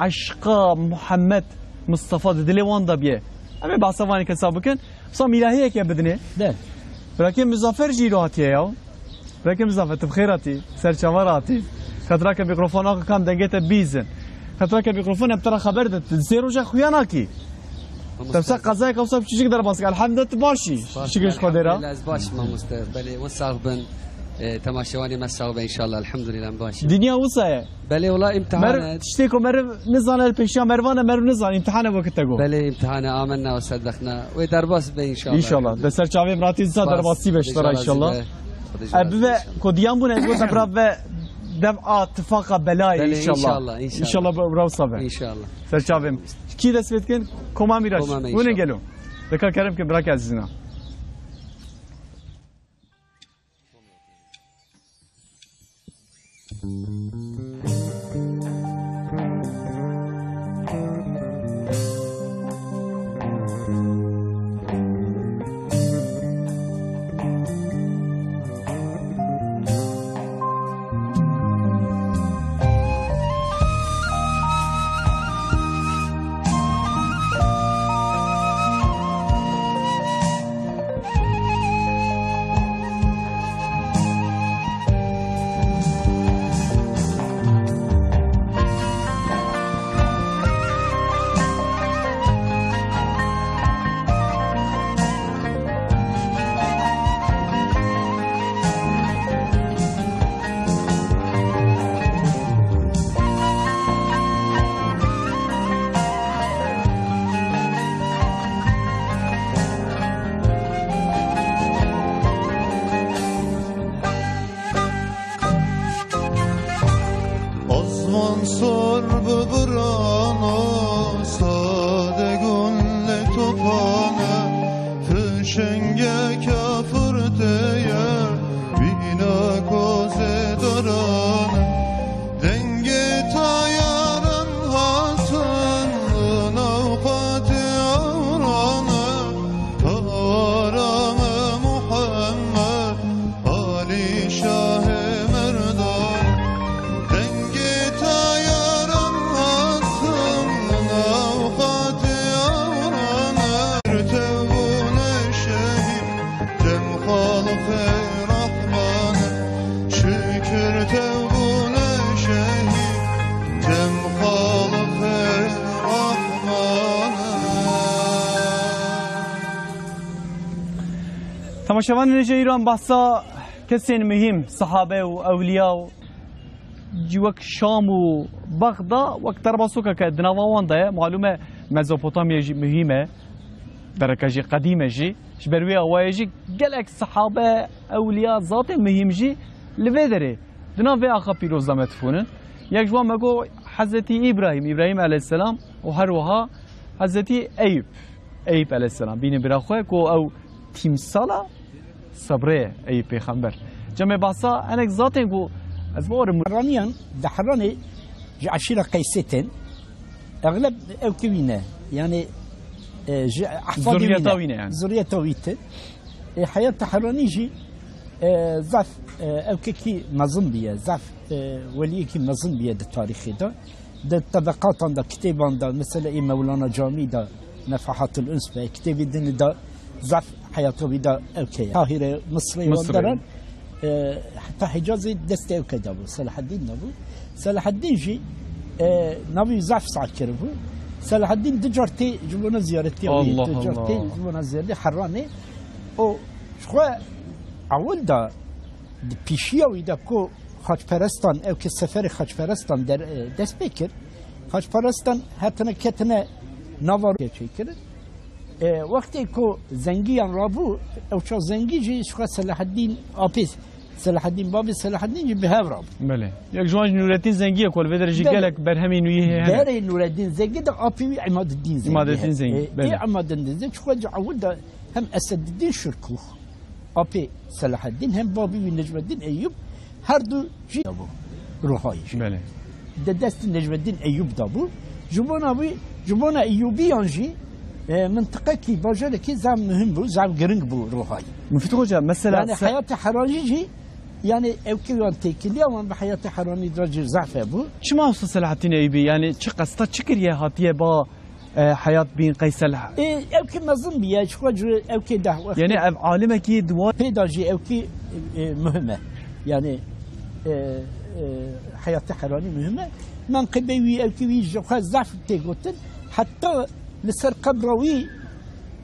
eşqa Muhammed Mustafa di dilê wan de bîye. Em ê behsa vanê kesa bikin. Wisa mîlahiyeke bidinê. Belê. Birakê Muzaffer jî îro hatiye ya. Birakê Muzaffer, tu bi xêr hatî. Ser çava re hatî. Xetirake mîkrofon axwe kam dengê te bîzin. Xetirake mîkrofon em te re xeber din. Tu di sê roja xuya nakî. Te wisa qezayeke wisa biçûcik derbas kir. Elhamdülillah tu baş î. Şikir ji Xwedê re. Elhamdülillah ez baş im mamoste. Belê, hûn sax bin. E, temaşevanê me sax be înşallah. Elhamdülillah em baş in. Dinya wisa ye. Belê, wela îmtihan e. Meriv tiştê ku meriv nizane li pêşiya merivan e, meriv nizane, îmtihan e wekî te got. Belê, îmtihan e, amenna we seddeqna. Wê derbas be înşallah. Înşallah. De ser çavê miratî dîsa derbasî be ji te re înşallah. Xwedê ji we razî be, inşallah. Ku diyan bûne, ez gotim bira ve dev a tifaqa belayê. Belê, inşallah. İnşallah, inşallah. İnşallah bira wisa be. İnşallah. Ser çavê min. Kî dest pê dikin? Koma Mîraç. Koma me, hûn ê inşallah. Gelo. Deka kerem ke bira ke ezîzina. Azman sor bi birana, sade gul topane, fişengeke firteye, bîna kozê darane. Dengê tayaran hatin, navqatê awrane, arame Muhammed, Alî Şahê Merdan. Dengê tayaran hatin, navqatê awrane, tev bûne şehîd. Cem xalqê Rahman, şükür tev bûne şehîd. Cem xalqê Rahman. Temaşevanên hêja, îro em behsa kesên muhîm, sahabe û ewliya û cî wek Şam û Bexda wek terbasokeke di nava wan de ye. Malûm e Mezopotamya jî muhîm e. Dereke jî qedîm e jî. Ji ber wê awayê jî gelek sehabe, ewliya, zatên muhîm jî li vê derê di nav vê axa pîroz de me difûnin. Yek ji wan me got Hezretî Îbrahîm, Îbrahîm aleyhisselam û her wiha Hezretî Eyûb, Eyûb aleyhisselam. Bînin bira xwe ku ew tîmsala sebrê ye Eyûb pêxember. Cem ê behsa hinek zatên ku ez bawerim. Herraniyan di Herranê ji eşîra Qeysê tên. Exleb ewkê wî ne. Yani, e, ji ehfadê wî ne. Zurriyeta wî ne yani. Zurriyeta wî te. E, heyata Herranî jî, e, zaf, e, ewkekî mezin biye, zaf, e, weliyekî mezin biye di tarîxê de. Di tebeqatan de, kitêban de, mesela ê Mewlana Camî de, Nefahatul Uns be, kitêbê din de zaf heyata wî de ewke ye. Qahîre, Misrê, Misrê. Wan deran, e, heta Hicazê destê ewke de bû, Selahaddîn de bû. Selahaddîn jî, e, navê wî zaf sar kiribû. Selahaddîn du car tê ji bona ziyaretê wî, Allah du car tê Allah. Ji bona ziyaretê Herranê. O, ji xwe ewil de di pîşiya wî de ku xaçperestan, ew ke seferê xaçperestan der-, e, dest pê kir, xaçperestan hatine ketine nava çêkirin. E, wextê ku Zengiyan rabû, ew çax Zengî jî ji xwe Selaheddîn apê, Selaheddîn babê Selaheddîn jî bi hev rabû. Belê. Yek ji wan jî Nûreddîn Zengî ye ku li vê derê jî Belê. Gelek berhemên wî heye. Berê Nûreddîn Zengî de apê wî Îmadeddîn Zengî Îmadeddîn heye. Zengî, E, belê. Ê Îmadeddîn Zengî, ji xwe ji ewil de hem Esededdîn Şirkuh, apê Selaheddîn, hem babî wî Necmeddîn Eyûb, her du jî bû Ruhayî jî. Belê. Di destî Necmeddîn Eyûb de bû. Ji bona wî, ji bona Eyûbiyan jî, e, mintiqekî, bajarekî zaf muhim bû, zaf giring bû Ruhayî. Mufîd Hoca, mesela Yani se- heyata Heranî jî, yani ewkê wan têkiliya wan bi heyata Heranî de jî zaf hebû. Çima Usta Selahaddîn Eyûbî, yani çi qesta çi kiriye hatiye ba e, heyat bîn qeysel. E, ewkî mezin bî, ya, ji xwe cure ewkî deh wext. Yani ev alimekî di wan Pê de jî ewkî, e, muhim e. Yani, e, e, heyatê Heranî muhim e. Menqibê wî, ewkî wî ji xwe zaf tê gotin. Heta li ser qebra wî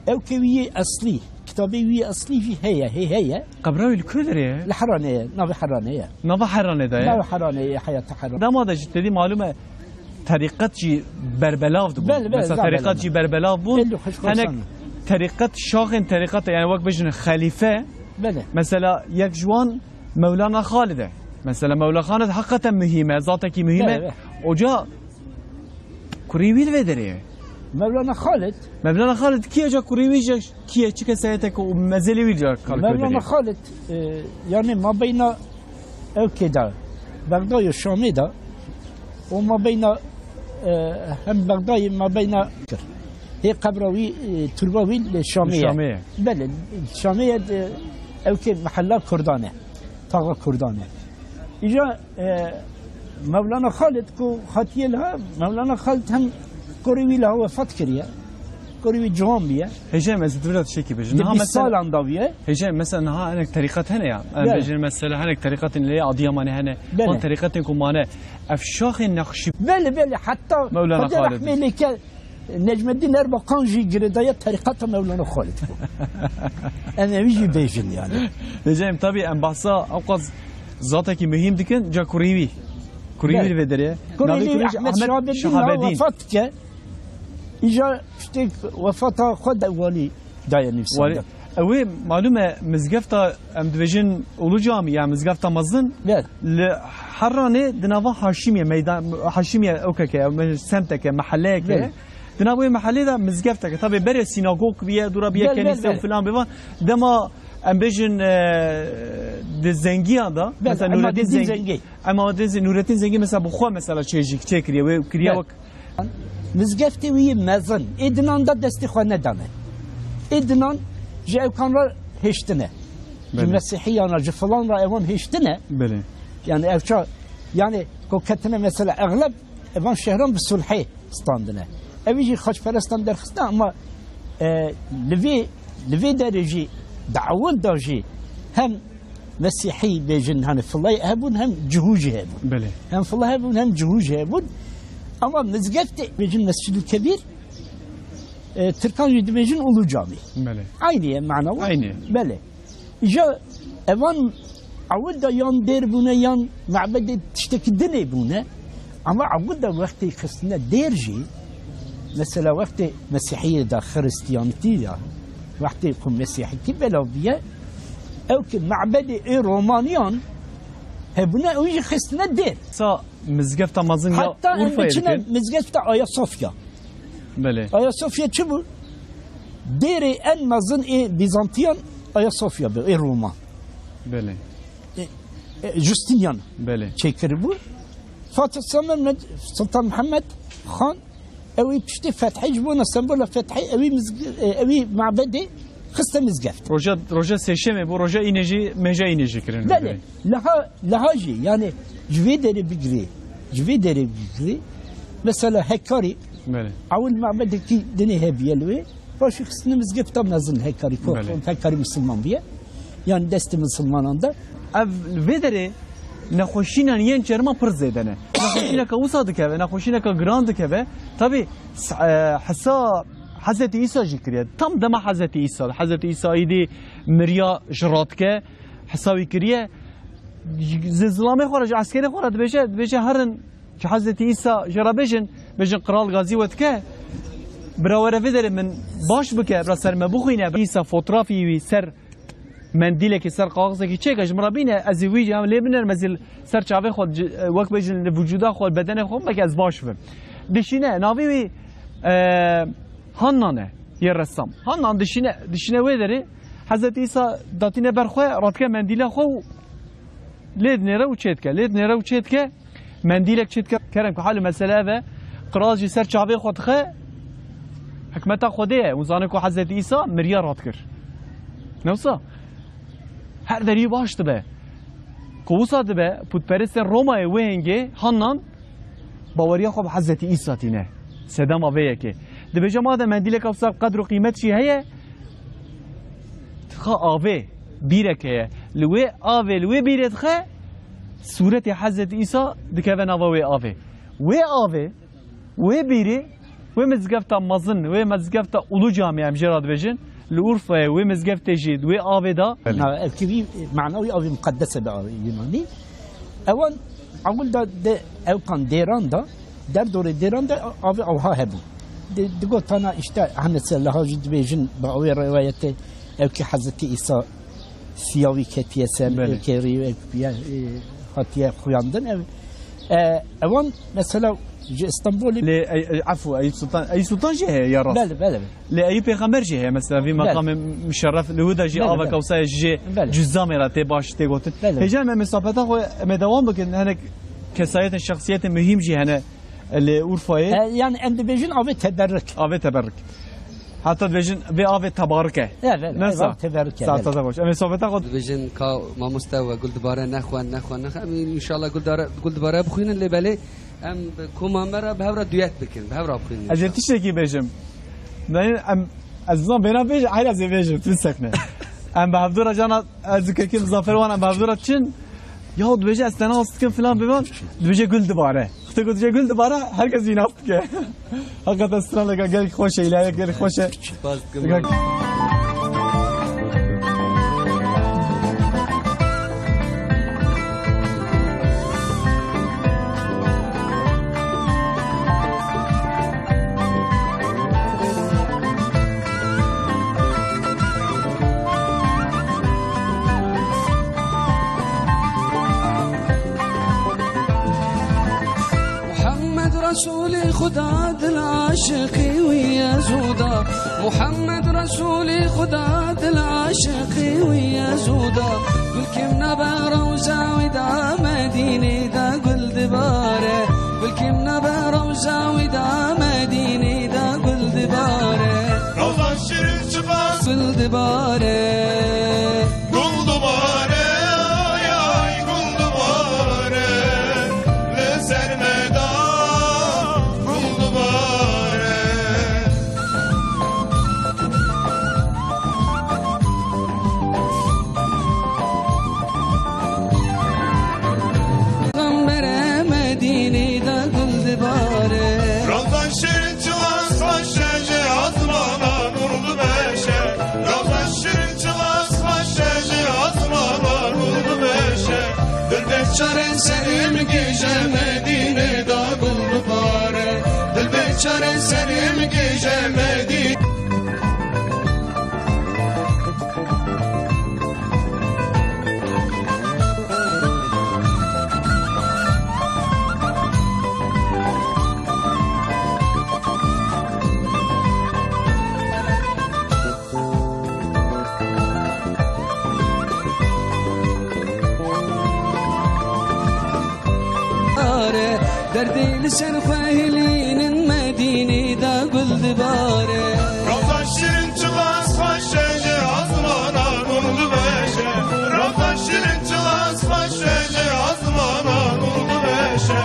ewkê wî yê eslî, kitabê wî yê eslî jî heye, hê heye. Qebra wî li ku derê ye? Li Heranê ye, navê Heranê ye. Nava Heranê de ye? Nava Heranê ye, heyata Heranê. Dema de jî te dî malûm e, terîqet jî berbelav dibûn. Belê, belê, Mesela zaf terîqet belav. Jî berbelav bûn. Elli xweş Hinek xweşan. Terîqet, şaxên terîqet, yani wek bêjin xelîfe, Belê. Mesela yek ji wan Mewlana Xalid e. Mesela Mewla Xalid heqîqeten muhîm e, zatekî muhîm e. Belê, belê. Oca kurê wî li vê derê ye. Mewlana Xalid. Mevlana Xalid kî ye, ca kurê wî jî kî ye, çi kesayeteke û mezelê wî ca kar Mevlana kurdinê? Xalid, e, yani mabeyna ew kê de, Bexday û Şamê de, û mabeyna, e, hem Bexdayê mabeyna kir. Hê qebra wî, e, turba wî li Şamê ye. Şamê ye. Belê, Şamê ye, de, ew kê mehella Kurdan e. Taxa Kurdan e. Îja E, Mevlana Xalid ku hatiye liha, Mevlana Xalid hem kurê wî liha wefat kiriye. Kurê wî ciwan bûye. Hêjayê, ez ê tu vira tiştekî bêjim. Di Niha bîst mesela, salan da bûye. Hêjayê, mesela niha hinek terîqet hene ya. Em Belê. bêjin mesela hinek terîqetên lê Adıyamanê hene. Belê. Van terîqetên ku mane. Ev şaxên nexşî Belê, belê. Heta Mevlana Xwedê Xalid. rehmê lê ke Necmeddîn Erbakan jî girêdayî terîqeta Mewlana Xalid bû. Em ê wî jî bêjin yani. Hêjayê, tabî em behsa ewqas zatekî muhîm dikin, ca kurî wî. Kurî wî Belê. li vê derê. Kurî Navê wî kurî jî Ahmet Ahmet Şahabedîn, Şahabedîn. wefat dike. Îja piştî wefata xwe de walî daye nivîsandin. Walî. Ew ê malûm e, mizgefta, em dibêjin Ulu Camî ya mizgefta mezin, Belê. li Herranê di nava Haşimiye meydan, Haşimiye ewkeke, me-, semteke, mehelleyeke. Belê. Di nav wê mehellê de mizgefteke. Tabi berê sinagog biye, dûra biye Belê, kenîse belê, û belê. filan bivan. Dema em bêjin, e, di Zengiyan de, Belê, mesela Nurettin Emaduddin Zengî. Zengi. Emaduddin Zengî, Nurettin Zengî mesela bi xwe mesela çêjik çêkiriye, wê kiriye Belê. wek Mizgeftê wî yê mezin, ê dinan de destê xwe nedane. Ê dinan ji ewkan re hêştine. Ji Belê. Mesîhiyan re, ji filan re ewan hêştine. Belê. Yani ew ça, yani ku ketine mesela exleb evan şehran bi sulhê standine. Ew jî xaçperestan derxistine ama, e, li vê, li vê derê jî di ewil de jî hem Mesîhî bêjin, hani filayê hebûn hem cihû jî hebûn. Belê. Hem fila hebûn hem cihû jî hebûn. Ama mizgeftê bêjin Mescidul Kebîr, e, Tirkan jî dibêjin Ulu Camî. Belê. Aynî ye mana wî. Aynî ye. Belê. Îja evan ewil de yan dêr bûne yan mebedê tiştekî dinê bûne. Ama ewil de wextê xistine dêr jî, mesela wextê Mesîhiyê de, Xiristiyanitî de, wextê ku Mesîhîtî belav bûye, ew ki mebedê ê Romaniyan hebûne, ew jî xistine dêr. Sa mizgefta mezin ya Heta em Urfayê biçine dikin. Mizgefta Ayasofya. Belê. Ayasofya çi bû? Dêrê en mezin ê Bizantiyan Ayasofya bû, ê Roman. Belê. E, e, Justinian Belê. çêkiribû. Fatih Sultan Mehmet, Sultan Mehmet Han, ew ê piştî fethê ji bona sembola fethê, ew ê mizg-, e, ew ê mabedê xiste mizgeft. Roja, roja sêşemê bû, roja înê jî, meja înê jî kirin. Belê. Belê. Liha, liha jî, yani ji vê derê bigirê, ji vê derê bigirê, mesela Hekarî, Belê. ewil mabedekî dinê hebiye li wê, paşê xistine mizgefta mezin Hekarî, ku Belê. Hekarî misilman bûye. Yani destê misilmanan de. Ev vê derê nexweşînan yên çerma pir zêde ne. Nexweşîneke wisa dikeve, nexweşîneke giran dikeve. Tabi, s-, e, hesa Hezretî Îsa jî kiriye. Tam dema Hezretî Îsa, Hezretî Îsa îdî miriya ji radike, hesa wî kiriye. Ji zilamê xwe re, ji eskerê xwe re dibêje, dibêje herin ji Hezretî Îsa jê re bêjin, bêjin Qral Gazî we dike, bira were vê derê min baş bike, bira ser me bixwîne. Îsa fotrafî wî ser mendîlekî, ser kaxizekî çêke, ji min re bîne, ez ê wî em lê binerim, ez ê ser çavê xwe ci-, wek bêjin li vücuda xwe, bedenê xwe bike, ez baş bim. Dişîne, navê wî, e, Hannan e, yê ressam. Hannan dişîne, dişîne wê derê, Hezretî Îsa datîne ber xwe, radike mendîla xwe û lê dinêre û çêdike, lê dinêre û çêdike. Mendîlek çêdike, kerem ku hal û mesele ev e. Qral jî ser çavê xwe dixe, hikmeta Xwedê ye. Hûn zanin ku Hezretî Îsa miriya radikir. Ne wisa? Her derî baş dibe. Ku wisa dibe, pûtperestên Romayê wê hingê Hannan baweriya xwe bi Hezretî Îsa tîne. Sedema vê yekê. Dibêje madem mendîleka wisa qedr û qîmet jî heye, dixe avê, bîrek heye. Li wê avê, li wê bîrê dixe, sûretê Hezretî Îsa dikeve nava wê avê. Wê avê, wê bîrê, wê mizgefta mezin, wê mizgefta Ulu Camî em jê re dibêjin, li Urfayê wê mizgeftê jî di wê avê de. Belê. Na, ev kivî mana wî avê muqeddese be avê Yunanî. Ewan ewil de, de ewkan dêran de, derdorê dêran de avê awha hebû. Di, digotana işte, hani se liha jî dibêjin, bi awê rewayetê, ew ki Hezretî Îsa Siya wî ketiye ser, Belê. Ê, kêrî, ê, ya, ê, hatiye xuyandin. Ev, e, ewan mesela ji Stenbolê Lê Ey-, Ey-, efû, Eyüp Sultan, Eyüp Sultan jî heye ya rast? Belê, belê, belê. Lê Eyüp Pêxember jî heye mesela, vî Belê. Meqamê muşerref li wî de jî Belê, avek belê. Ewsa ye ji Belê. Cüzzamê re tê baş tê gotin. Belê. Hêja em, em ê sohbeta xwe em ê dewam bikin, hinek kesayetên şexsiyetên muhîm jî hene li Urfayê. E, yani em dibêjin avê teberrik. Avê teberrik. Heta dibêjin vê avê tebarik e. Evet, Nesa? Ev av teberrik e, Saeta belê. Te baş. Em ê sohbeta xwe Dibêjin ka mamoste we gul dibare, nexwe, nexwe, nexwe. Em înşallah gul dare-, gul dibare bixwînin, lê belê em bi koma me re bi hev re duyet bikin, bi hev re bixwînin Ez ê înşallah. Tiştekî bêjim. Nayê em, ez zan bêna bêj, hayır ez ê bêjim, tu sekne. Em bi hevdû re cana, ez û kekê Muzaffer wan em bi hevdû re çin. Ya dibêje ez te nas dikim filan biban, dibêje gul dibare. Xite ku dibêje gul dibare, herkes wî nas dike. Hakikaten straneke gelek xweş e, îlahiyek gelek xweş e. Spas dikim. Muhammed Resûlê Xuda, dil aşiqî wî ye zûda. Muhammed Resûlê Xuda, dil aşiqî wî ye zûda. Gul kêm nabe rewza wî da Medînê de gul dibare. Gul kêm nabe rewza wî da Medînê de gul dibare. Rewza şirin çiqas gul dibare. Gul dibare, ay, ay, gul dibare, li ser me da gul dibare. Pêxembere Medînê de gul dibare. Roza şirin çiqas xweş e, ji asmana nûr dimeşe. Roza şirin çiqas xweş e, ji asmana nûr dimeşe. Dil bê çare serê min gêje Medînê de gul dibare. Dil bê çare serê min gêje Medînê. Derdê li ser xwe hilînin Medînê de gul dibare. Roza şirin çiqas xweş e, ji asmana nûr dimeşe. Roza şirin çiqas xweş e, ji asmana nûr dimeşe.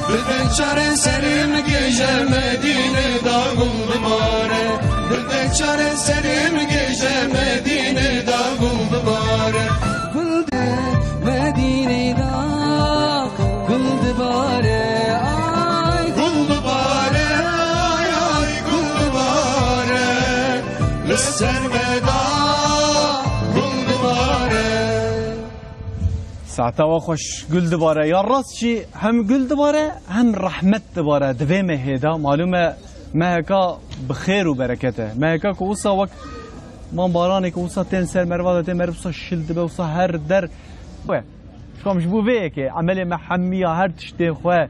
Dil bê çare serê min gêje Medînê de gul dibare. Dil bê çare serê min gêje Medînê de gul dibare. Gul de Medînê de gul dibare, ay. Gul dibare, ay, ay, gul dibare. Li ser me da gul dibare. Saeta we xweş, gul dibare. Ya rast jî hem gul dibare, hem rehmet dibare. Di vê mehê de, malûm e, meheka bi xêr û bereket e. Meheka ku wisa wek Van baranê ku wisa tên ser meriva de, tê meriv wisa şil dibe, wisa her der. We, şikam ji bo vê yekê, emelê me hemiya her tiştê xwe,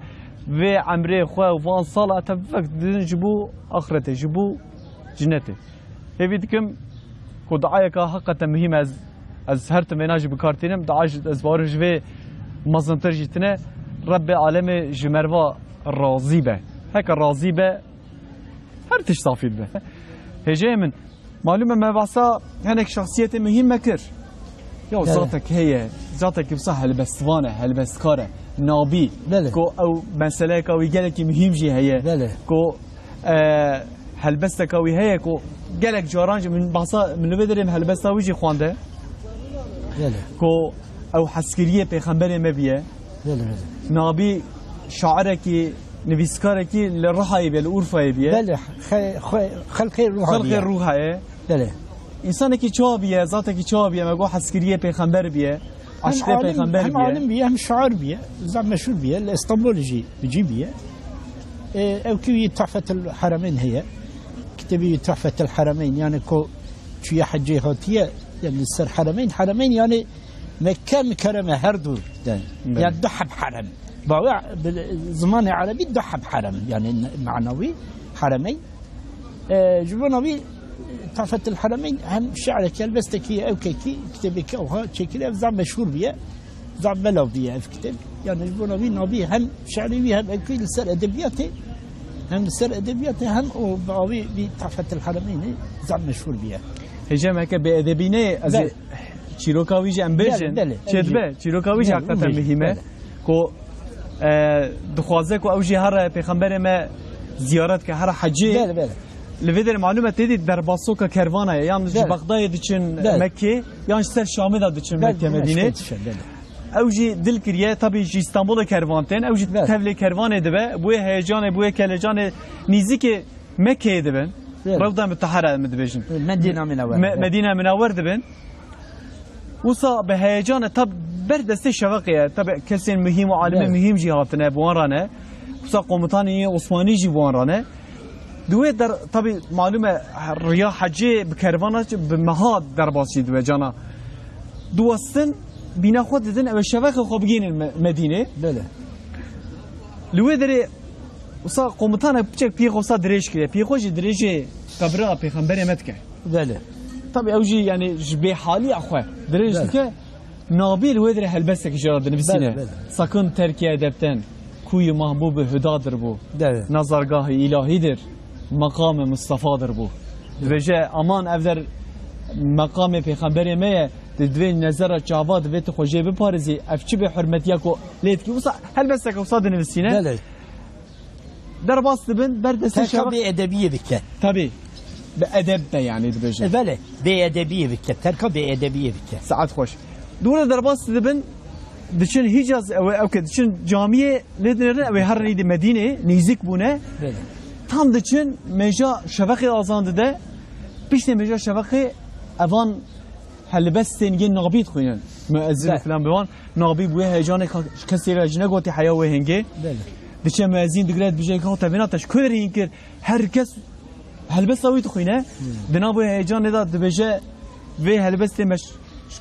vê emrê xwe û van sala te vek didin ji bo axretê, ji bo cinetê. Hêvî dikim ku duayeka heqete muhîm e, ez, ez her tim vêna jî bi kar tînim, dua jî ez bawerim ji vê mezintir jî tine, Rebbê alemê ji meriva razî be. Heke razî be, her tişt safî dibe. Hêjeyê min, malûm e me behsa hinek şexsiyetê muhîm me kir. Ya Belê. Zatek heye, zatekî wisa helbestvan e, helbestkar e, nabî. Belê. Ku ew meseleyeka wî gelekî muhîm jî heye. Belê. Ku, e, helbesteka wî heye ku gelek caran jî min behsa, min li vê derê helbesta wî jî xwende. Belê. Ku ew hezkiriyê pêxemberê me bîye. Belê, belê. Nabî şairekî, nivîskarekî li Rihayê bîye, li Urfayê bîye. Belê, xe-, xwe-, xelkê Ruha Xelkê bîye. Ruha ye. Belê. Însanekî çawa bîye, zatekî çawa bîye, me got hezkiriyê pêxember bîye, Hem eşqê alim, pêxember hem bîye. Alim bîye, hem şair bîye. Zaf meşhur bîye. Li Stenbolê jî bi cî bîye. E, ew kî wî Tuhfetul Heremeyn heye. Kitêbî wî Tuhfetul Heremeyn, yani ku çûye hecê hatiye, Yani li ser heremeyn, heremeyn yani Mekke Mükerreme her du de. Belê. Yani du heb herem. Bawe bi zimanê erebî du heb herem yani manawî heremeyn. E, ji bo navî Tuhfetul Heremeyn hem şi'rekî, helbestekî, ewkekî, kitêbekî ewha çêkiriye, ev zaf meşhûr bûye, zaf belav bûye ev kitêb. Yani ji bo navî navî hem şi'rê wî hem ewkê li ser edebiyatê, hem li ser edebiyatê hem o bi awî vî Tuhfetul Heremeynê zaf meşhûr bûye. Hêje me ke bêedebî neyê, ez ê Belê. çîroka wî jî em Belê, bêjin. belê, Çêdibe, belê. çîroka wî jî Belê, heqeten belê, mihîm e. belê. Ku, e, dixwaze ku ew jî here pêxemberê me ziyaret ke, here hecê. Belê, belê. Li vê derê malûm e têdî derbasoka kervana ye. Yan ji Belê. Bexdayê diçin Belê. Mekkê, yan ji ser Şamê de diçin Belê, Mekke, belê, Medînê. Şikayet şe, belê. Ew jî dil kiriye, tabî ji Îstanbulê kervan tên. Ew jî Belê. Tevlê kervanê dibe. Bûyê heyecanê, bûyê kelecanê nîzikê Mekkeyê dibin. Belê. Rewda Mutehera min dibêjin. Medîna Minewer, Me-, belê. Medîna Minewer dibin. Wisa bi heyecan e, tab ber destê şeveqê ye. Tabi kesên muhîm û alime Evet. muhîm jî hatine, bi wan re ne. Wisa komutanê yê Osmanî jî bi wan re ne. Di wê der, tabi malûm e, riya hecê bi kervana çi, bi meha derbas jî dibe cana. Diwestin bîna xwe didin, ew ê şeveqê xwe bigihînin Me-, Medînê. Belê. Li wê derê wisa komutana piçek piyê xwe wisa dirêj kiriye. Piyê xwe jî dirêjê qebra pêxemberê me dike. Belê. Tabi ew jî, yani, ji bêhaliya xwe dirêj Belê. dike, nabî li wê dirê helbestekî jê re dinivîsîne. Belê, belê. Sakın terk edepten, kuyu mahbubu hudadır bu. Belê. Nazargahı ilahidir, makamı Mustafa'dır bu. Dibêje, aman ev der meqamê pêxemberê me ye, di divê nezera çava divê tu xwe jê biparêzî, ev çi bê hurmetiya ku lê dikî. Wisa helbesteke wisa dinivîsîne. Belê. Derbas dibin, ber destê Terka şeva- bêedebiyê bike. Tabii. Bi edeb de yani dibêjin. E, belê. Bêedebiyê bike. Terka bêedebiyê bike. Saet xweş. Dûre derbas dibin, diçin Hicaz, ew, ew ke diçin camiyê lê dinêrin, ew ê herin îdî Medînê, nîzik bûne. Belê. Tam diçin, mêja şeveqê azan dide. Piştê mêja şeveqê evan helbestên yên nabî dixwînin. Müezzin Be. filan bi wan. Nabî bûye heyecanê ka-, kesê re jî negotî heya wê hingê. Belê. Diçe müezzin digre dibêje, ka tevîna te ji ku derê hîn kir? Her kes helbesta wî dixwîne. Hmm. Di nav wê heyecanê de dibêje, vê helbestê me ş-,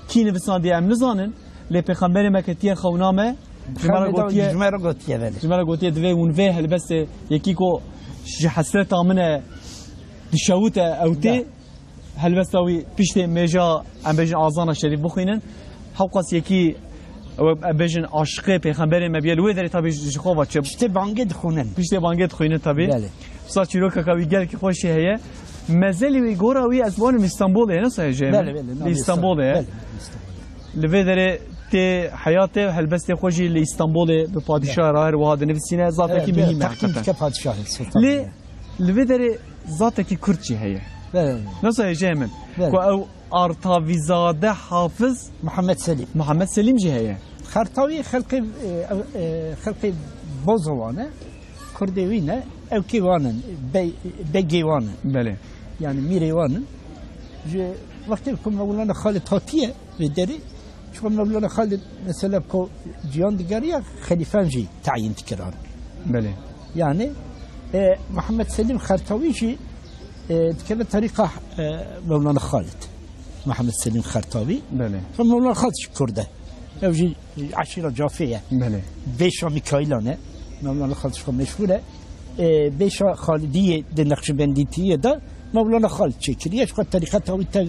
kî nivisandiye em nizanin. Lê pêxemberê me ketiye xewna me. Ji me re Xewna me gotiye, ji me re gotiye, belê. ji me re gotiye, divê hûn vê helbestê yekî ku ji hesreta min e, dişewite ew tê. Be. Helbesta wî piştê mêja, em bêjin, azana şerîf bixwînin. Hewqas yekî, ew, em bêjin, aşiqê pêxemberê me bûye. Li wê derê tabî ji xwe ve çi? Piştê bangê dixwînin. Piştê bangê dixwînin tabî. Belê. Wisa çîrokeka wî gelkî xweşî heye. Mezelê wî, gora wî, ez bizanim Îstanbulê ye, ne sahê jê Belê, min? belê, navê Îstanbulê ye. Belê, Îstanbulê. Li vê derê tê heyatê, helbestê xwe jî li Îstanbulê bi padîşahê re her wiha dinivîsîne. Zatekî Evet, mihîm e taqîm heqeten. dike padîşahê, Sultan Lê Bey. Li vê derê zatekî Kurd jî heye. Belê. Nasıl heye jê min? Belê. Ku ew Artavîzade Hafiz Muhammed Selîm. Muhammed Selîm jî heye. Xertawî xelkê, e, ew, e, xelkê Bozovan e. Kurdê wî ne. Ewkê wan in. Be-, begê wan in. Belê. Yani mîrê wan in. Ji wextê ku Mewlana Xalid hatiye vê derê, çiqa Mewlana Xalid mesela ku ciyan digeriya, xelîfan jî tayîn dikiran. Belê. Yani, e, Muhammed Selim Xertawî jî, e, dikeve terîqa, e, Mewlana Xalid. Muhammed Selim Xertawî. Belê. Ve Mewlana Xalid jî Kurd e. Ew jî eşîra Cafê ye. Belê. Bêşa Mîkaîlan e. Mewlana Xalid jî xwe meşhûr e. E, bêşa Xalidiyê di Neqşbendîtiyê de Mewlana Xalid çêkiriye. Ji xwe terîqeta wî tev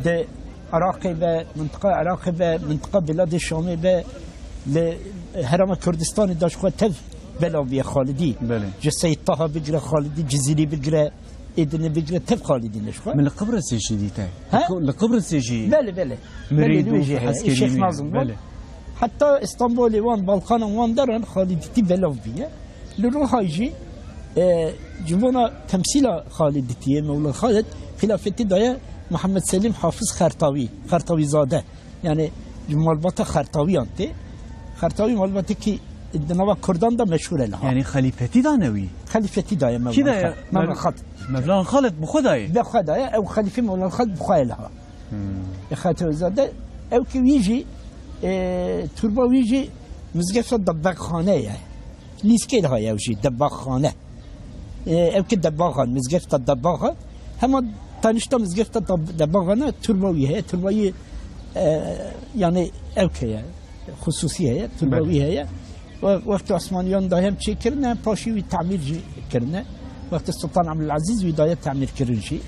di Iraqê be, mintiqa Iraqê be, mintiqa Biladê Şamê be, li Herêma Kurdistanê de ji xwe tev belav bûye Xalidî. Belê. Ji Seyîd Taha bigire Xalidî, Cizîrî bigire, êdinê bigire tev Xalidî ne ji xwe. Min li Qibrisê jî dîte. He? Li Qibrisê jî Belê, belê. Mirîd Belê, û wê jî heye. Eskerî Şêx wî. Nazim Belê. Hatta Stenbolê wan, Balkanan wan deran Xalidîtî belav bûye. Li Ruhay jî, e, civona temsîla Xalidîtiyê, Mewla Xalid, xilafetî daye Muhammed Selim Hafiz Xertawî, Xertawîzade. Yani, ji malbata Xertawiyan tê. Xertawî malbatekî di nava Kurdan de meşhûr e niha. Yani xelîfetî dane wî? Xelîfetî daye Mewla Kî daye? Xalid. Mewla Mev-, Xalid. Mevlana Xalid bi xwe daye? Bi xwe daye. Ew xelîfê Mewla Xalid bi xwe ye niha. Hmm. E, Xertawîzade, ew ki wî jî, e, turba wî jî mizgefta Debbexxane ye. Lîskê de heye ew jî, Debbexxane. E, ew ki Debbaxan, mizgefta Debbaxan, hema Tanişta mizgefta da, de bavana turba wî heye, turba wî, e, yani ew heye, xusûsî heye, turba Belê. wî heye. We-, wextê Osmaniyan da hem çêkirine, hem paşî wî tamîr jî kirine. Wextê Sultan Abdulaziz wî daye tamîr kirin jî.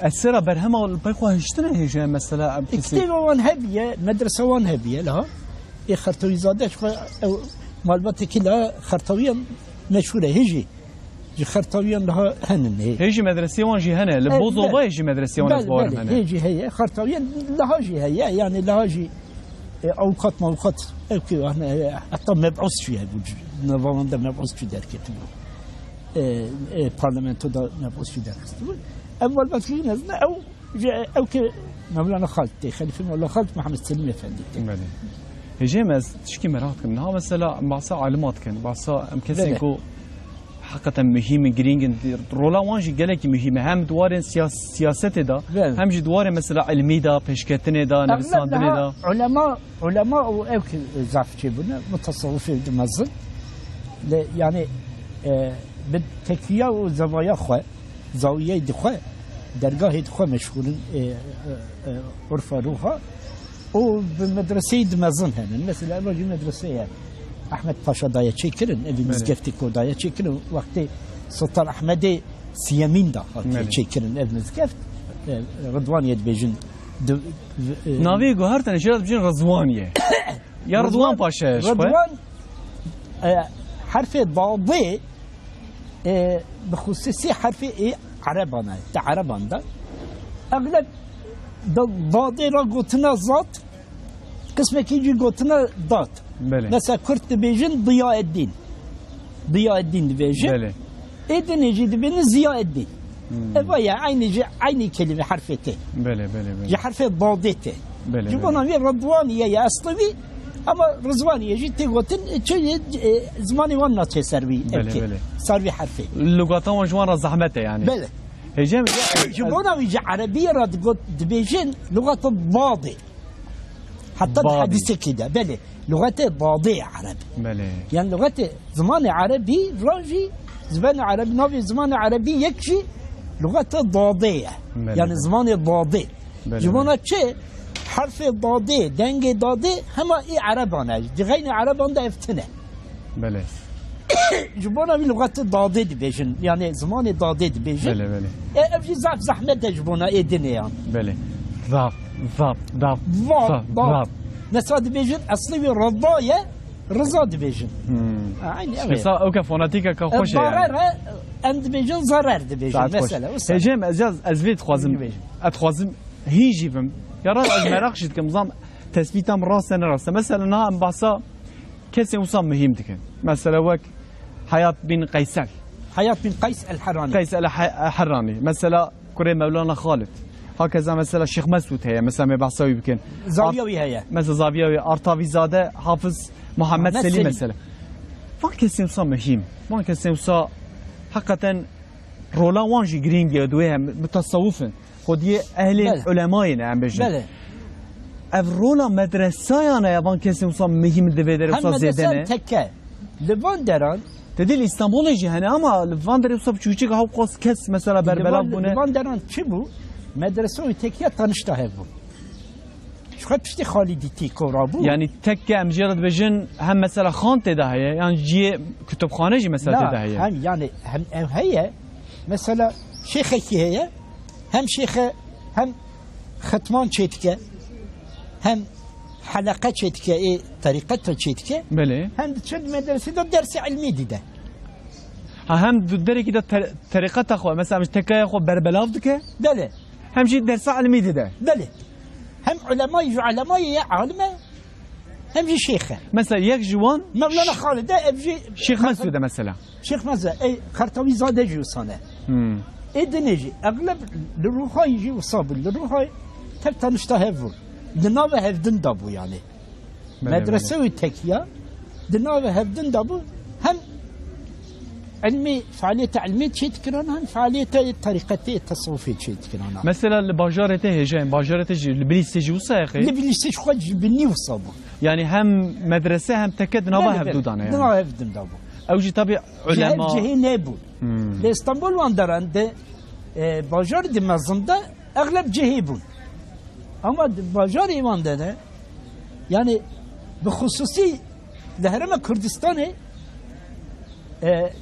Esera berhema li pey xwe hiştine hêje mesela em kesî. Kitêba wan hebiye, medresa wan hebiye, la. Ê Xertawîzade ji xwe ew malbatekî la Xertawiyan meşhûr e, hêjî. Ji Xertawiyan daha henin hê. Hê jî medresê wan jî hene. Li E, Bozovayê be-, jî medresê wan ez belê, bawerim belê, hene. Hê jî heye. Xertawiyan daha jî heye. Yani daha jî, e, avukat mavukat ev ki, hani, e, hatta meb'us jî hebû. Nava wan de meb'us jî derketibû. E, e, parlamentoda meb'us jî derketibû. Ev malbat jî nezne ew Ji ew ke Mevlana Xalid tê, Xelîfe Mevlana Xalid Mihemed Selîm Efendî tê. Belê. Hêjê me ez tişkî meraq dikim. Niha mesela em behsa alima dikin, behsa em kesên Belê. ku heqeten muhîm in, girîng in, rola wan jî gelekî muhîm e. Hem di warên siyas-, siyasetê de, Belê. hem jî di warên mesela ilmî de, pêşketinê de, Ev ne nivisandinê daha de. ulema, ulema û ew ki zaf çêbûne, mutasawifê di mezin. Lê yani, e, bi tekiya û zevaya xwe, zawiyeyê di xwe, dergahê di xwe meşxûl in, e, e, e, urfa ruha û bi medreseyê di mezin henin. Mesela, eva jî medreseye Ehmed Paşa daye çêkirin, ev Belê. mizgeftê ku daye çêkirin, wextê Sultan Ehmedê siyemîn da hatiye Belê. çêkirin ev mizgeft. E, Ridwaniye dibêjin, di, e, Navê guhertene jê re dibêjin Rizwaniye. Ya Rizwan Rizwan, Paşa ye, ji xwe? Rizwan, e, herfê dadê, e, bi xusûsî herfê ê ereban e, di ereban de. Egleb da-, dadê ra gotina zat, qismekî jî gotina dad. Belê. Mesela Kurd dibêjin Diyaeddîn. Diyaeddîn dibêjin. Belê. Ê dinê jî dibêjin Ziyaeddîn. Hmm. Eva ye, eynî jî, eynî kelîme herfê tê. Belê, belê, belê. Ji herfê dadê tê. Belê, Ji bona belê. vê Ridwaniye ye eslî wî, ama Rizwaniye jî tê gotin, çi, e, zimanê wan naçe ser wî Belê, evkê. belê. Ser wî herfê. Lugata wan ji wan re zehmet e yani. Belê. Hêjê me, Ji bona wî ji erebiyê re digot, dibêjin lugata dadê. Heta di Dadê. hedisekî de, belê. Luxetê dadê ye erebî. Belê. Yani luxetê zimanê erebî ra jî, zimanê erebî, navê zimanê erebî yek jî luxeta dadê ye. Belê, Yani belê. zimanê dadê. Belê, Ji bona belê. çi? Herfê dadê, dengê dadê hema ê ereban e. Di xeynê ereban de ev tine. Belê. Ji bona wî luxetê dadê dibêjin, yani zimanê dadê dibêjin. Belê, belê. E, ev jî zaf zehmet e ji bona ê dinê yan. Belê. Zaf, zaf, zaf, Zaf, zaf, zaf. zaf. Mesela dibêjin, eslî wî rida ye, riza dibêjin. Hmm. Ha, aynı, evet. Mesela, okey, fonetîka ka E, xweş e yani. darer e, em dibêjin, zarer dibêjin, Saet xweş. mesela. Wisa. Hêjê me, ez, ez vê dixwazim, Dibêjin. ez dixwazim hîn jî bim. Ya rast ez meraq jî dikim, zam tespîta min rast e, ne rast e. Mesela, niha em bahsa kesên wisa muhîm dikin. Mesela wek Heyat bin Qeysel. Heyat bin Qeys el-Herrani. Qeys el-He-, Herrani. Mesela kurê Mevlana Xalid. Hakeza mesela Şêx Mesûd heye. Mesela me behsa wî bikin. Zaviya wî heye. Mesela zaviya wî. Artavîzade Hafiz Muhammed Muhammed Selîm Selîm. mesela. Van kesên wisa muhîm. Van kesên wisa heqeten rola wan jî girîng e. Di wê hem bi tasawuf in. Xwediyê ehlê Belê. ulemayê ne, em bêjin. Belê. Ev rola medresayan e, van kesên wisa muhîm di vê derê Hem wisa medrese zêde hem ne. tekke. Li van deran Te dî li Îstanbulê jî hene ama li van derê wisa biçûçik hewqas kes mesela Li berbelav van, bûne. li van deran çi bû? Medrese û tekiya tanişta hev bû. Ji xwe piştî Xalidî tî kora bû. Yani tekke em jê re dibêjin hem mesela xan tê de heye, yan cihê kutubxane jî mesela Na, tê de heye. hem yani hem ev heye, mesela şêxekî heye, hem şêxe, hem xitman çêdike, hem heleqe çêdike, ê terîqet çêdike, Belê. hem diçe di medresê de dersê ilmî dide. Ha, hem di derekî de ter-, terîqeta xwe, mesela, em ji tekaya xwe berbelav dike, Belê. hem jî dersa ilmî dide. Belê. Hem ulemayî ji ulemayê ye, alim e, hem jî şêx e. Mesela, yek ji wan Mevlana Xalid e, ev jî Şêx Mesûd e mesela. Şêx Mesûd e, ey, Xertawî Zade jî wisa ne. Hmm. Ê dinê jî, egleb li Rûxayî jî wisa bû. Li Rûxayî tev tanişta hev bû. Di nava hevdin de bû yani. Belê, Medrese belê. û tekiya di nava hevdin de bû. Hem ilmî, faaliyeta ilmî çê dikirana, hem faaliyeta terîqetê, tesawufê çê dikirana. Mesela li bajarê te hêjayên, bajarê te jî li Bilîsê jî wisa ye xê? Li Bilîsê ji xwe ji binî wisa bû. Yani hem medrese hem teke di nava Belê, hevdû belê. de ne Di yani. nava hevdin de bû. Ew jî tabii Cihê, ulema. cihê nebû. Hmm. Li Stenbol wan deran de, E, bajarê di mezin de exleb cihê bûn. Ama di bajarê wan de de, yani bi xusûsî li Herêma Kurdistanê, e,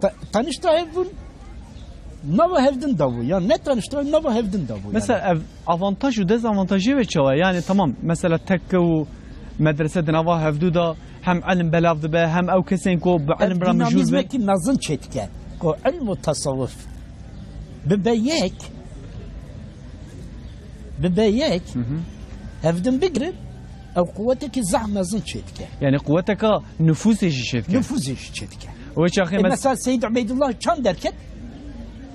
ta-, tanişta hev bûn, nava hevdin da bû. Ya ne tanişta hev, nava hevdin da bû. Mesela yani ev avantaj û dezavantajê ve çawa? Yani tamam, mesela tekke û medrese di nava hevdû da hem ilim belav dibe, hem ew kesên ku bi ilim re mijûl bin. Dinamîzmekî mezin çêdike ku ilm û tesawuf bibe yek, bibe yek, Hı hı. hevdin bigirin, ew quwetekî zehf mezin çêdike. Yani quweteka nüfusê jî çêdike. Nüfusê jî çêdike. O çaxê E, mes- mesela Seyyid Ubeydullah çand derket,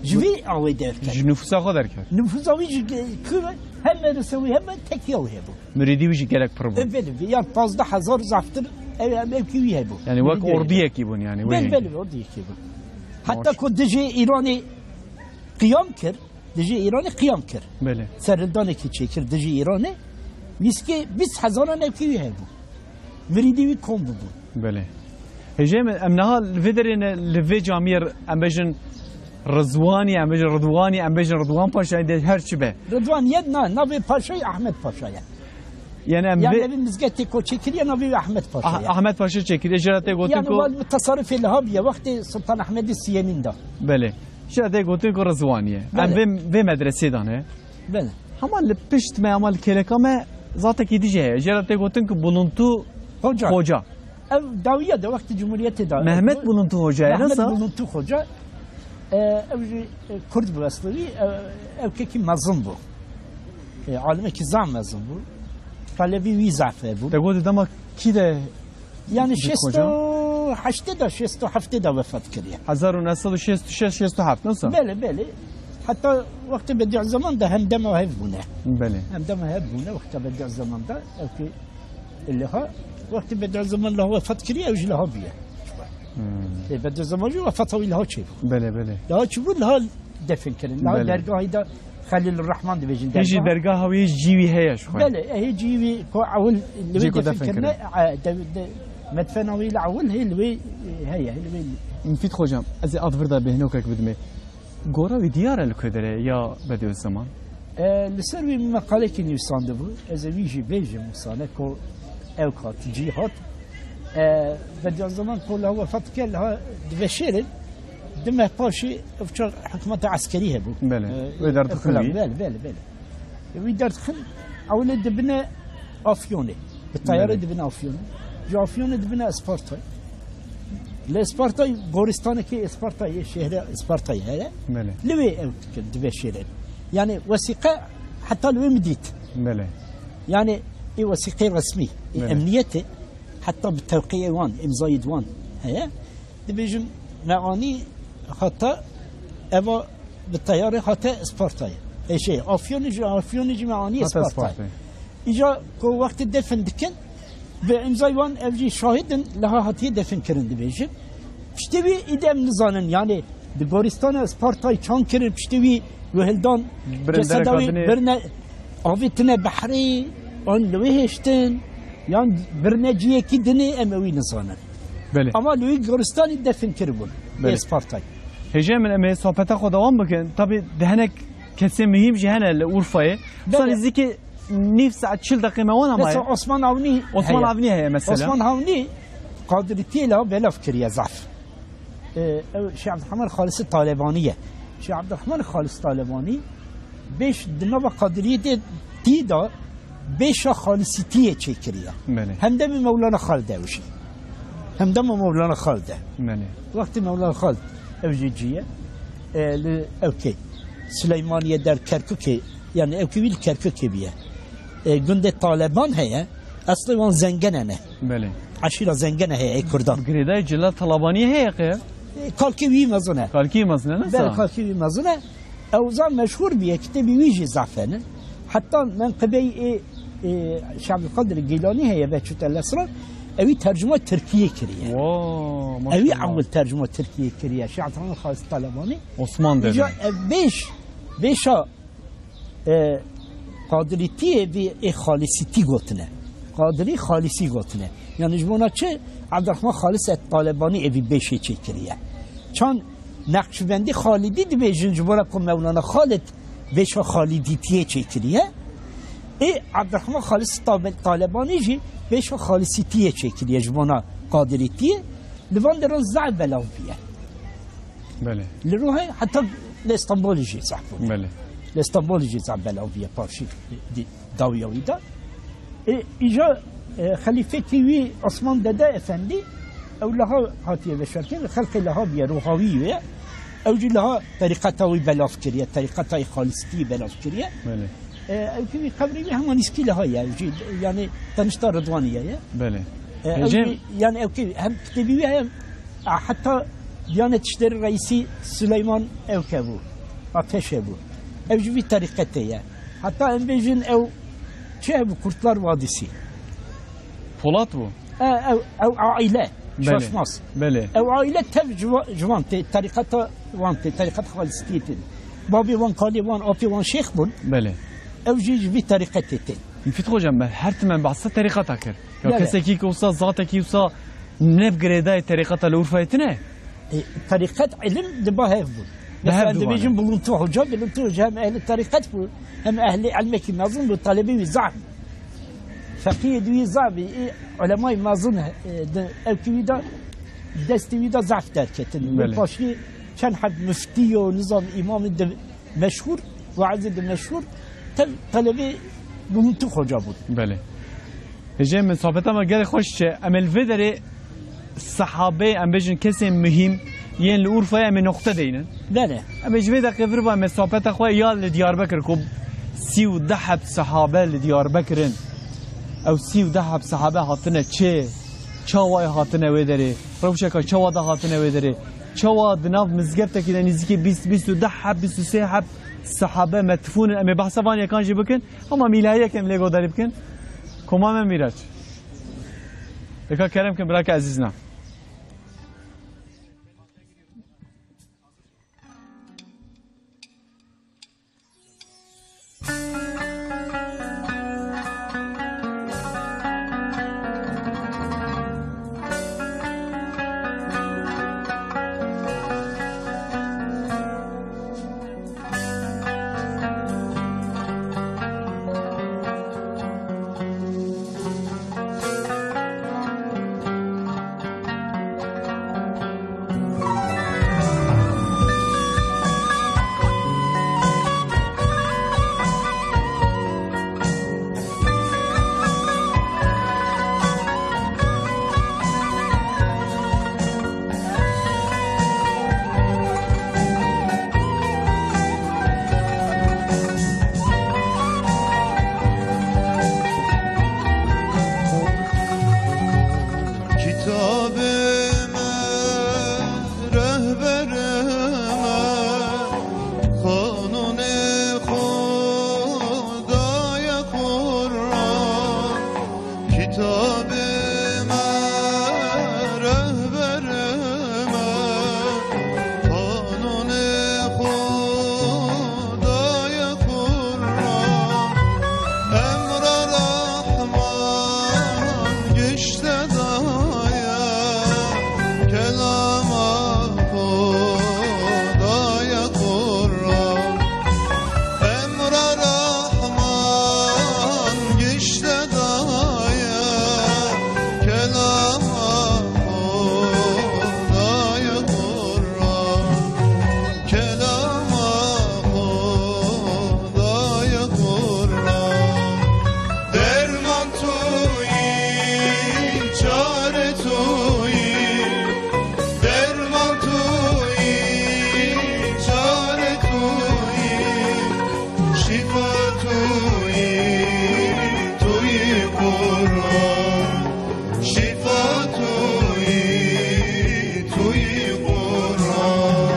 ji vî awê derket. Ji nüfusa xwe derket. Nüfusa wî ji ge-, ku hem medrese wî hebe tekiya wî hebû. Mirîdî wî jî gelek pir bû. E, belê, yan pazdeh hezar zaftir ev, ev, ev ki wî hebû. Yani wek Mirîdî wî hebû. Ordiyekî bûn yani. Belê, wê. Belê, ordiyekî bûn. Hatta Baş. Ku dijî Îranê qiyam kir, dijî Îranê qiyam kir. Belê. Serhildanekî çêkir dijî Îranê. Nîskê bîst hezaran ev ki wî hebû. Mirîdî wî kom bûbûn. Belê. Hêjê min, em niha li vê derê ne, li vê camiyê r-, em bêjin Rizwanî, em bêjin Ridwanî, em bêjin Ridwan Paşayî de her çi be. Ridwan yek na, navê Paşayî Ahmet Paşa ye. Yani em Yani vê evin mizgetê ku çêkiriye navê wî Ahmet Paşa Ah-, ye. Ahmet Paşa çêkiriye, jê re tê gotin Yani ku wal bi tasarrufê liha biye, wextê Sultan Ahmedê Siyemîn de. Belê. Jê re tê gotin ku Rizwanî ye. Em Belê. vê, vê medresê de ne. Belê. Hema li pişt me, hema li kêleka me zatekî dijî heye. Jê re tê gotin ku Buluntu Hoca. Hoca. Ev dawiya de wextê Cumhuriyetê de. Mehmet Bu-, Buluntu Hoca ye, Mehmet nasıl? Buluntu Hoca. E, ew jî, e, Kurd bû eslî wî, e, ew kekî mezin bû. E, alimekî zam mezin bû. Talebî wî zaf hebû. Te got dema kî de Yani Buluntu Hoca? Şêst û heştê de, şêst û heftê de wefat kiriye. Hezar û neh sed û şêst û şeş, şêst û heft, nasıl? Belê, belê. Hatta wextê Bediüzzeman de hemdema hev bûne. Belê. Hemdema hev bûne wexta Bediüzzeman de. Ew ki Liha, wextê Bediüzzeman liha wefat kiriye, ew jî liha bûye. Hmm. Ê, Bediüzzeman jî wefata wî liha çêbû. Belê, belê. Liha çêbû, liha defin kirin. Liha Belê. dergahî de Xelîl Rehman dibêjin Hê jî dergah. dergaha wî cî wî heye ji xwe. Belê, e, hê cî wî ku ewil li wê Cî ku defin defin kirine, kirine. e, de, de, medfena wî li ewil hê li wê, e, heye, hê li wê. Mifîd Xocam, ez ê ad vir de bêhnokek bidimê. Gora wî diyar e li ku derê ya Bediüzzeman? E, li ser wî meqalekî nivîsandibû. Ez ê wî jî bêjim wisa ne ku ew hat, cî hat. E, Bediüzzeman ku li wefat kir, li ha diveşêrin, di meh paşê ev çax hikûmeta eskerî hebû. Belê. E, Wê derdixin enqilab, wî. Belê, belê, belê. Wî derdixin, ewilê dibine Afyonê. Bi tayarê Belê. dibine Afyonê. Ji Afyonê dibine Ispartayê. Li Ispartayê goristanekê Ispartayê, şehre Ispartayê heye. Belê. Li wê ew dike, diveşêre. Yani wesîqe heta li wê min dît. Belê. Yani ê wesîqê resmî, ê Belê. emniyetê heta bi tewqiyê wan, îmzayê di wan heye. Dibêjim me anî heta eva bi teyarê hate Ispartayê. E, şey, Afyonê jî, Afyonê jî me anî Hate Ispartayê. Ispartayê. Îca ku wextê defin dikin, bi îmzayê wan ev jî şahid in, liha hatiye defin kirin dibêjin. Piştî wî îdî em nizanin, yani di goristana Ispartayê çand kirin, piştî wî wê hildan Birin ceseda dereka wî dinê. birine avêtine behrê, an li wê hêştin, yan birine ciyekî dinê em ewî nizanin. Belê. Ama li wî goristanî defin kiribûn. Belê. Ê Spartayê. Hêjê min, em ê sohbeta xwe dewam bikin. Tabii di hinek kesê muhîm jî hene li Urfayê. Belê. Wisa nêzîkî nîv saet çil deqê me wan ama Mesela ye. Osman Avni Osman heye. Avni heye mesela. Osman Avni Qadirîtiyê la belav kiriye zaf. E, ew Şêx Abdurrahman Xalisi Talebanî ye. Şêx Abdurrahman Xalis Talebanî beş di nava Qadirîtiyê de bêşa Xalisîtiyê çêkiriye. Belê. Hemdemê Mewlana Xalid e ew jî. Hemdema Mewlana Xalid e. Belê. Wextê Mewlana Xalid ew jî cî ye. E, li ewkê Sileymaniyê der Kerkûkê, yani ewkê wî li Kerkûkê bûye. E, gundê Taleban heye. Eslê wan Zengene ne. Belê. Eşîra Zengene heye ê Kurdan. Girêdayî Celal Talabanî heye qe? E, kalkê wî mezin e. Kalkê mezin e, ne Belê, sa? Kalkê wî mezin e. Ew zaf meşhûr bûye, kitêbê wî jî zaf hene. Heta menqibeyê ê, ê, Şêx Abdulkadir Gîlanî heye, Behçet el Esrar. Ewî tercuma Tirkiyê kiriye. Wo, Ewî maşallah. Ewil tercuma Tirkiyê kiriye. Şêx Abdurrahman Xalis Talebanî. Osman Dede. Îca ev bêş, bêşa E, Qadirîtiyê vî ê Xalisîtî gotine. Qadirî Xalisî gotine. Yani ji bona çi? Abdurrahman Xalis et Talebanî ê vî bêşê çêkiriye. Çan Neqşbendî Xalidî dibêjin, ji bo re ku Mewlana Xalid vêşa Xalidîtiyê çêkiriye. Ê Ebdurrahman Xalis Tabe-, Talebanî jî vêşa Xalisîtiyê çêkiriye, ji bona Qadirîtiyê. Li van deran zehf belav bûye. Belê. Li Rihayê heta li Stenbolê jî zehf bûne. Belê. Li Stenbolê jî zehf belav bûye paşî di-, dawiya wî de. Ê, îja, e, xelîfetî wî Osman Dede Efendî, ew liha hatiye veşartin, xelqê liha bûye, rohavî wê. Ew jî liha terîqeta wî belav kiriye, terîqeta Xalistî belav kiriye. Belê. E, ew kî wî qebrê wî hema nîskî liha ye, ew jî, yani, Tenişta Ridwaniye ye. Belê. E, ew Hecem- jî, yani, ew kî hem kitêbî wî hem, e, heta Diyanet İşleri Reisi Süleyman ew ke bû, Ateşe bû. Ew jî vî terîqetê ye. Heta em bêjin ew çi hebû, Kurtlar Vadisi. Polat bû? E, ew, ew aile, Belê. Şaşmaz. Belê. Ew aile tev ciwa-, ciwan tê, terîqeta wan tê, terîqet Xalistiyê tên. Babê wan, kalê wan, apê wan şêx bûn. Belê. Ew jî ji vî terîqetê tên. Mifîd Xoca, me her tim me behsa terîqeta kir. Ya Belê. Kesekî ki wisa, zatekî wisa ne bi girêdayê terîqeta li Urfayê tine? E, terîqet, ilim diba hev bû. Bi hev Mesela dû dibêjin vane. Buluntu Hoca, Buluntu Hoca hem ehli terîqet bû, hem ehli ilmekî mezin bû, talebê wî zaf bû. Feqiyê di wî zaf bî, ê ulemayê mezin, e, di, ew ki wî de, destê wî de zaf derketin. Belê. Paşî çend heb muftî yo, nizam îmamê di meşhûr, waizê di meşhûr, te-, talebê Buluntu Hoca bûn. Belê. Hêjê min, sohbeta me gelek xweş çe. Em ê li vê derê sehabê, em bêjin kesên muhîm yên li Urfayê em ê noqte deynin. Belê. Em ê ji vê deqê vir ba em ê sohbeta xwe ya li Diyarbekir ku sî û deh heb sehabe li Diyarbekir in. Ew sî û deh heb sehabe hatine çê? Çawa hatine wê derê? Rewşeka çawa da hatine wê derê? Çawa di nav mizgeftekî de nîzîkî bîst, bîst û deh heb, bîst û sê heb sehabe medfûn in? Em ê behsa van yekan jî bikin. Hema mîlahiyek em lê godarî bikin. Koma me Mîraç. Eka kerem kin birake ezîz na. Kitabê me, rehberê me, qanûnê Xwedayê Quran. Kitabê me, rehberê me, qanûnê Xwedayê Quran. Emra Rehman giş te daye, kelama Xwedayê Quran. Emra Rehman giş te daye, kelama Xwedayê Quran. Kelama Xwedayê Quran. Derman tu yî, çare tu yî, derman tu yî, çare tu yî, şîfa tu yî, tu yî Quran. Şîfa tu yî, tu yî Quran.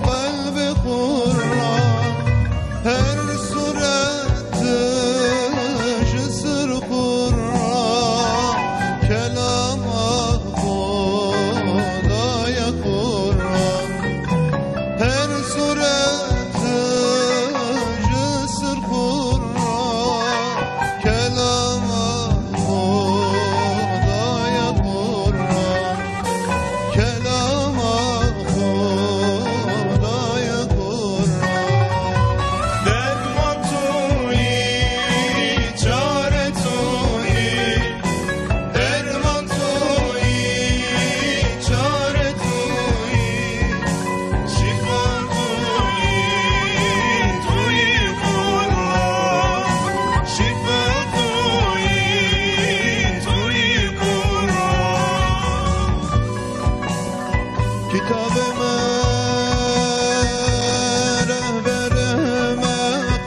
Qelbê Qur'an, her suret ji sir Qur'an, kelama Xwedayê Qur'an. Her suret ji sir Qur'an, kelama Xwedayê Qur'an. Kelama Xwedayê Qur'an. Derman tu yî, çare tu yî, derman tu yî, çare tu yî, şîfa tu yî, tu yî Qur'an, şîfa tu yî, tu yî Qur'an. Kitabê me, rehberê me,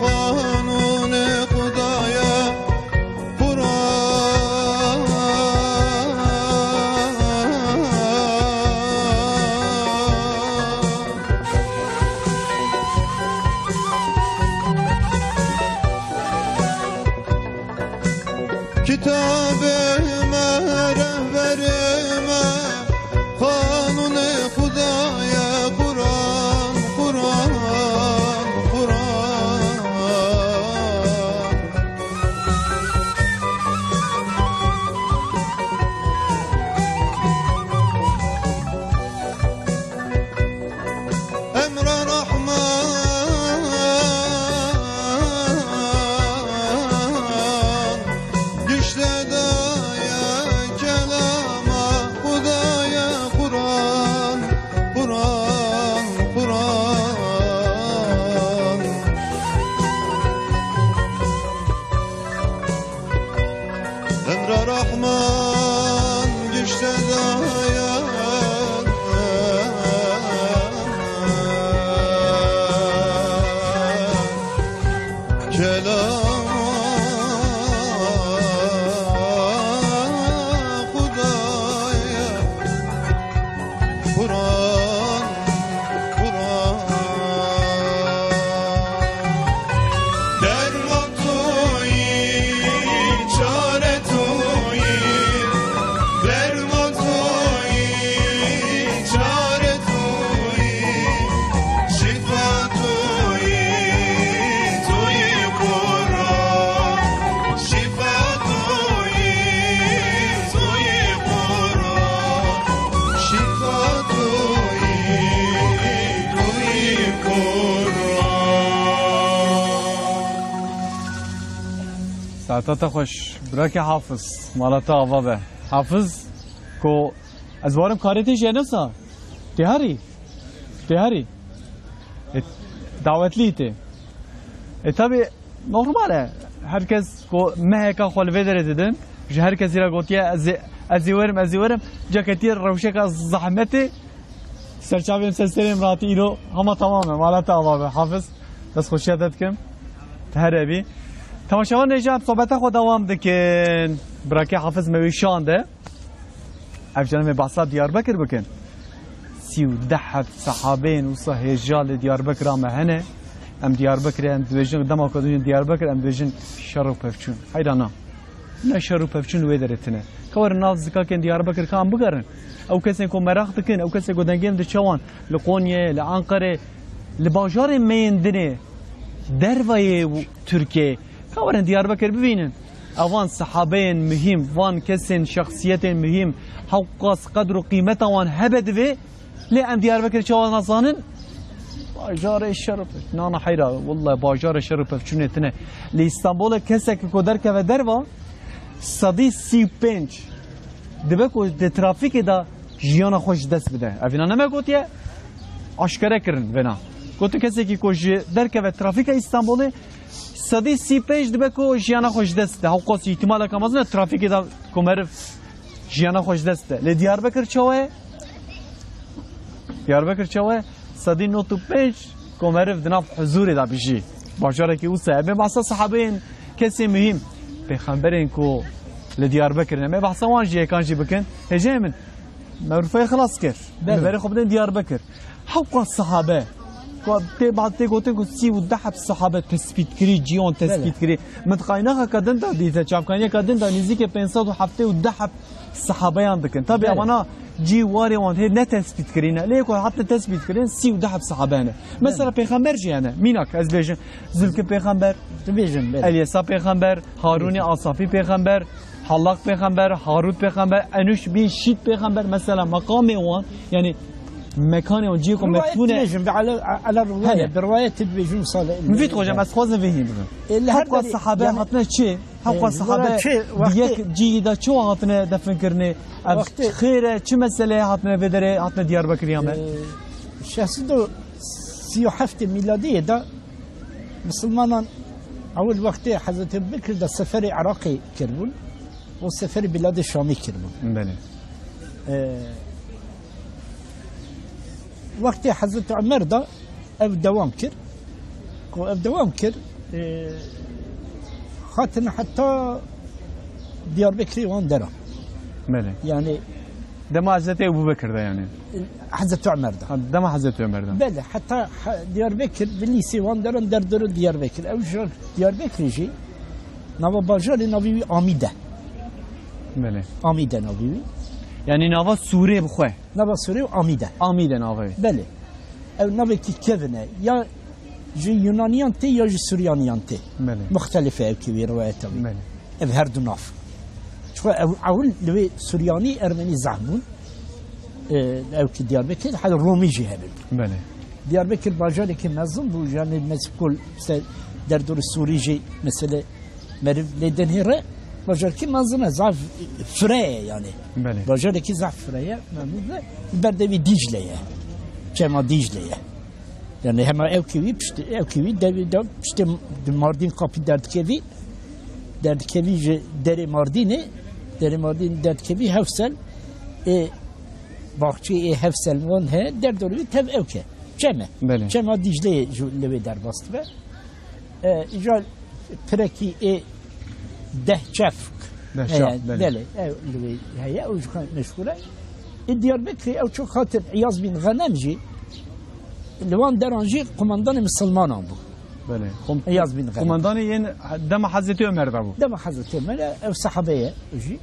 qanûnê Xwedayê Qur'an. Kitabê me, rehberê me, qanûnê Xwedayê Qur'an, Qur'an, Qur'an. Emra Rahman gişte daye kelama Xwedayê Qur'an, Qur'an, Qur'an. Emra Rahman gişte daye kelama Xwedayê Qur'an, Qur'an. Derman tu yî, çare tu yî, derman tu yî, çare tu yî, şîfa tu yî, tu yî Qur'an. Şîfa tu yî, tu yî Qur'an. Şîfa tu yî, tu yî Qur'an. Saeta te xweş, birakê Hafiz, mala te ava be. Hafiz, ku ez barim karê te jî ne sa? Tê herî? Tê herî? E, dawetlî tê. E, tabi normal e. Her kes ku meheka xwe li vê derê didin, ji her kesî re gotiye, "Ez ê, ez ê werim, ez ê werim." Caketiye rewşeka zehmetê, serçavên ser serê min hatî îro hema temam e. Mala te ava be. Hafiz, destxweşiya te dikim. Te here bî. Temaşevan, hêja em sohbeta xwe dewam dikin. Birakê Hafiz me wî şande. Ev caran em ê behsa Diyarbekir bikin. Sî û deh heb sehabeyên wisa hêja li Diyarbekira me hene. Em Diyarbekirê em dibêjin, dema ku dibêjin Diyarbekir, em dibêjin şer û pevçûn. Heyra na. Ne şer û pevçûn wê derê tine. Ka werin nav zikakên Diyarbekir ka em bigerin. Ew kesên ku meraq dikin, ew kesên ku dengê min diçe wan, li Qonyayê, li Enqerê, li bajarên me yên dinê, dervayê Tirkiyeyê, ka werin Diyarbekir bibînin. Evan sehabeyên muhîm, van kesên, şexsiyetên muhîm, hewqas qedr û qîmeta wan hebe divê, lê em Diyarbekir çawa nazanin? Bajarê şer û pev-, nana heyra, wellahî bajarê şer û pevçûnê tine. Lê Îstanbulê kesek ku derkeve derva, sedî sî û pênc dibe ku di trafîkê de jiyana xwe ji dest bide. Evîna ne me gotiye, aşkere kirin vêna. Gotin kesekî ku ji derkeve trafîka Îstanbulê, sedî sî û pênc dibe ku jiyana xwe ji dest de. Hewqas îhtimaleke mezin e trafîkê de ku meriv jiyana xwe ji dest de. Lê Diyarbekir çawa ye? Diyarbekir çawa ye? Sedî nod û pênc ku meriv di nav huzûrê de bijî. Bajarekî wisa ye. Em ê behsa sehabeyên kesên muhîm, pêxemberên ku li Diyarbekir ne. Em ê behsa wan jî yekan jî bikin. Hêjayê min, Me Urfayê xilas kir. Belê. Em berê xwe bidin Diyarbekir. Hewqa sahabe. Ku tê, ba-, tê gotin ku sî û deh heb sahabe tespît kirî, cî wan tespît Belê. kirî. Min qaynaxeka din de dîte, çavkaniyeka din de nêzîkê pênc sed û heftê û deh heb sahabeyan dikin. Tabi Belê. evana cî warê wan hê ne tespît kirîne. Lê ku hatine tespît kirin, sî û deh heb sahabe ne. Mesela pêxember jî hene. Mînak ez bêjim, Zülküf pêxember, Dibêjin, belê. Elyesa pêxember, Harûnê Asafî pêxember, Hallak pêxember, Harût pêxember, Enûş bin Şît pêxember, mesela meqamê wan, yani mekanê wan, cihê ku Rivayet medfûn e. dibêjin, bi ala, ala rivayet, Hene. bi rivayet dibêjin, misal. Mufîd hocam, ez dixwazim vê hîn bibim. E, li her Hewqa derê, sahabe yani, hatine çi? Hewqa e, sahabe çi, di wextê yek cihî de çi hatine defin kirinê? Ev wextê xêr e, çi meseleye hatine vê derê, hatine Diyarbekirî ya me? E, şeş sed û sî û heftê mîladiyê de Misilmanan ewil wextê Hezretî Ebubekir de seferê Iraqê kiribûn û seferê Biladê Şamê kiribûn. Belê. Ee, wextê Hezretî Ömer de ev dewam kir. Ku ev dewam kir, ee, hatin heta Diyarbekirê wan dera. Belê. Yani Dema Hezretî Ebu Bekir de yani. Hezretî Ömer de. Ha, dema Hezretî Ömer de. Belê, heta he-, Diyarbekir, Bilîsê wan deran derdorê Diyarbekir. Ew ji Diyarbekirê jî nava bajarê navê wî Amîd e. Belê. Amîd e navê wî. Yani nava sûrê bi xwe. Nava sûrê Amîd e. Amîd e navê. Belê. Ew navekî kevin e. Ya ji Yunaniyan tê ya ji Suryaniyan tê. Belê. Muxtelif e ew kî wî rivayeta wî. Belê. Ev her du nav. Çiqa ew, ewil li wê Suryanî, Ermenî zehf bûn. E, ew kî Diyarbekir, hel Romî jî hebin. Belê. Diyarbekir bajarekî mezin bû, yani mezin kol, işte, derdorê Sûrî jî, mesele, meriv lê denhêre, bajarekî mezin e, zaf fireye yani. Belê. Bajarekî zaf fireye, memnun e. Berdevî Dîcle ye. Çema Dîcle ye. Yani hema ew kî wî piştî, ew kî wî devî de piştî di Mardîn kapî derdikevî, derdikevî ji derê Mardînê, derê Mardîn derdikevî Hewsel, ê baxçê ê Hewsel wan he, derdorê wî tev ew ke. Çem e. Belê. Çema Dîcleyê ji li wê derbas dibe. E, îcar pirekî ê deh çefk. Deh heye, çefk, belê. Belê, ew li wê heye, ew ji xwe meşhûr e. Ê Diyarbekirê ew çok hatin Îyaz bin Xenem jî, li wan deran jî qumandanê misilmanan bû. Belê. Kom-, Îyaz bin Xenem. Kumandanê yên dema Hezretî Ömer de bû. Dema Hezretî Ömer e, ew sahabe ye jî.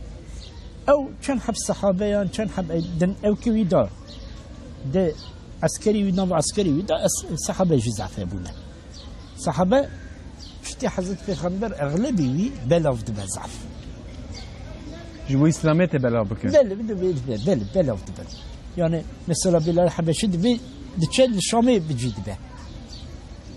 Ew çend heb sahabeyan, çend heb din ew kî wî da. De eskerî wî, nav eskerî wî da, es-, sahabe jî zehf hebûne. Sahabe piştî Hezret Pêxember exlebî wî belav dibe zaf. Ji bo Îslamê tê belav bikin. Belê, belê, belê, belê, belav dibe. Yani mesela Bilal Hebeşî dibe, diçe li Şamê bi cî dibe.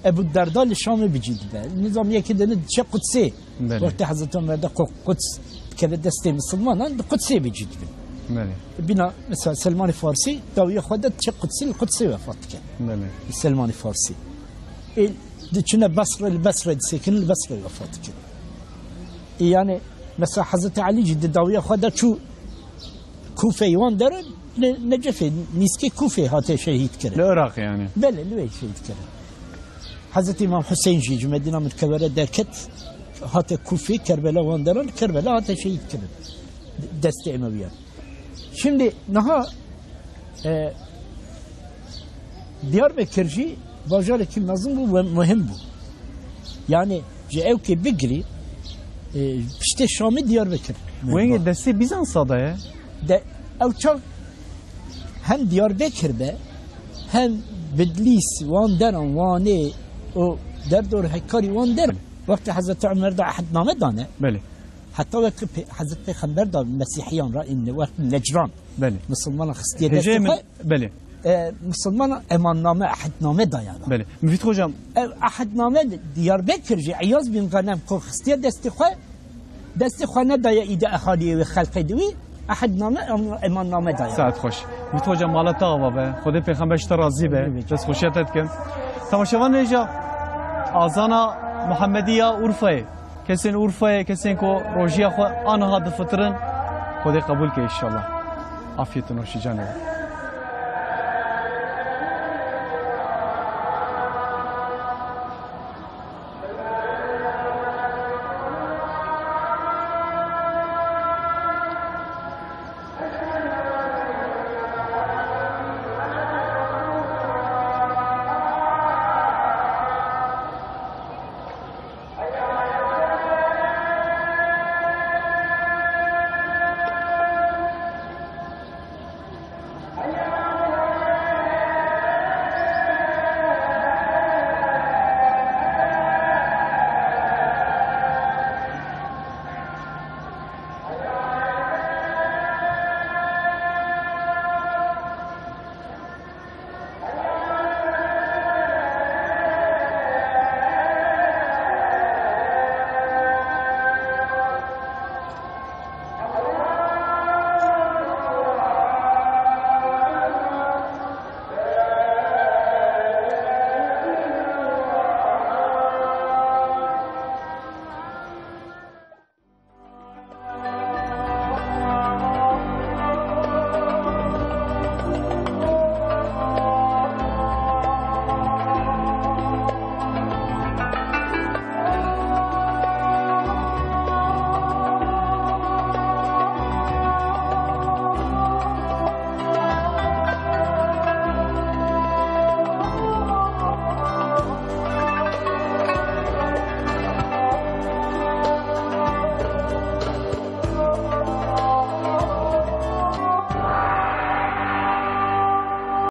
Ebu Derda li Şamê bi cî dibe. Nizam yekî dene diçe Qudsê. Belê. Wextê Hezret Ömer de Qu-, Quds dikeve destê misilmanan, di Qudsê bi cî dibin. Belê. Bîna mesela Selmanê Farsî, dawiya xwe de diçe Qudsê, li Qudsê wefat dike. Belê. Selmanê Farsî. Ê, diçine Basra, li Basra disekin, li Basra wefat dikin. Ê, yani, mesela Hezretî Elî jî di dawiya xwe de çû Kûfeyê wan derin, li Necefê, nîskê Kûfê hate şehîd kirin. Li Iraqê yani. Belê, li wê şehîd kirin. Hezretî Îmam Huseyîn jî ji Medîna Munewwere derket, hate Kûfê, Kerbela wan derin, Kerbela hate şehîd kirin. Destê Emewiyan. Şimdi niha, e, Diyarbekir jî bajarekî mezin bû ve muhim bû. Yani ji ewkê bigirî, e, piştê Şamê Diyarbekir. Wengê destê Bîzansa de ye. De, ew çax hem Diyarbekir be, hem Bidlîs, wan deran, Wanê û derdor Hekarî wan der. Wextê Hezretî Ömer de ehdname dane. Belê. Heta wek pê-, Hezret Pêxember da Mesîhiyan ra ên wext Necran. Belê. Misilmana xistiye Hêjayê destê min, xwe. Belê. E, Misilmana emanname, ehdname dayana. Belê. Mufîd hocam. Ev ehdname Diyarbekir jî Eyaz bin Ghanem ku xistiye destê xwe, destê xwe nedaye îde ehaliyê wê xelqê di wî, ehdname, em-, emanname dayana. Saet xweş. Mufîd hocam, mala te ava be. Xwedê Pêxember ji te razî be. Tabii ki. Destxweşiya te dikim. Temaşevan hêja azana Muhammedî ya Urfayê. Kesên Urfayê, kesên ku rojiya xwe aniha difitirin, Xwedê qebûl ke înşallah. Afiyet û noşî canê we.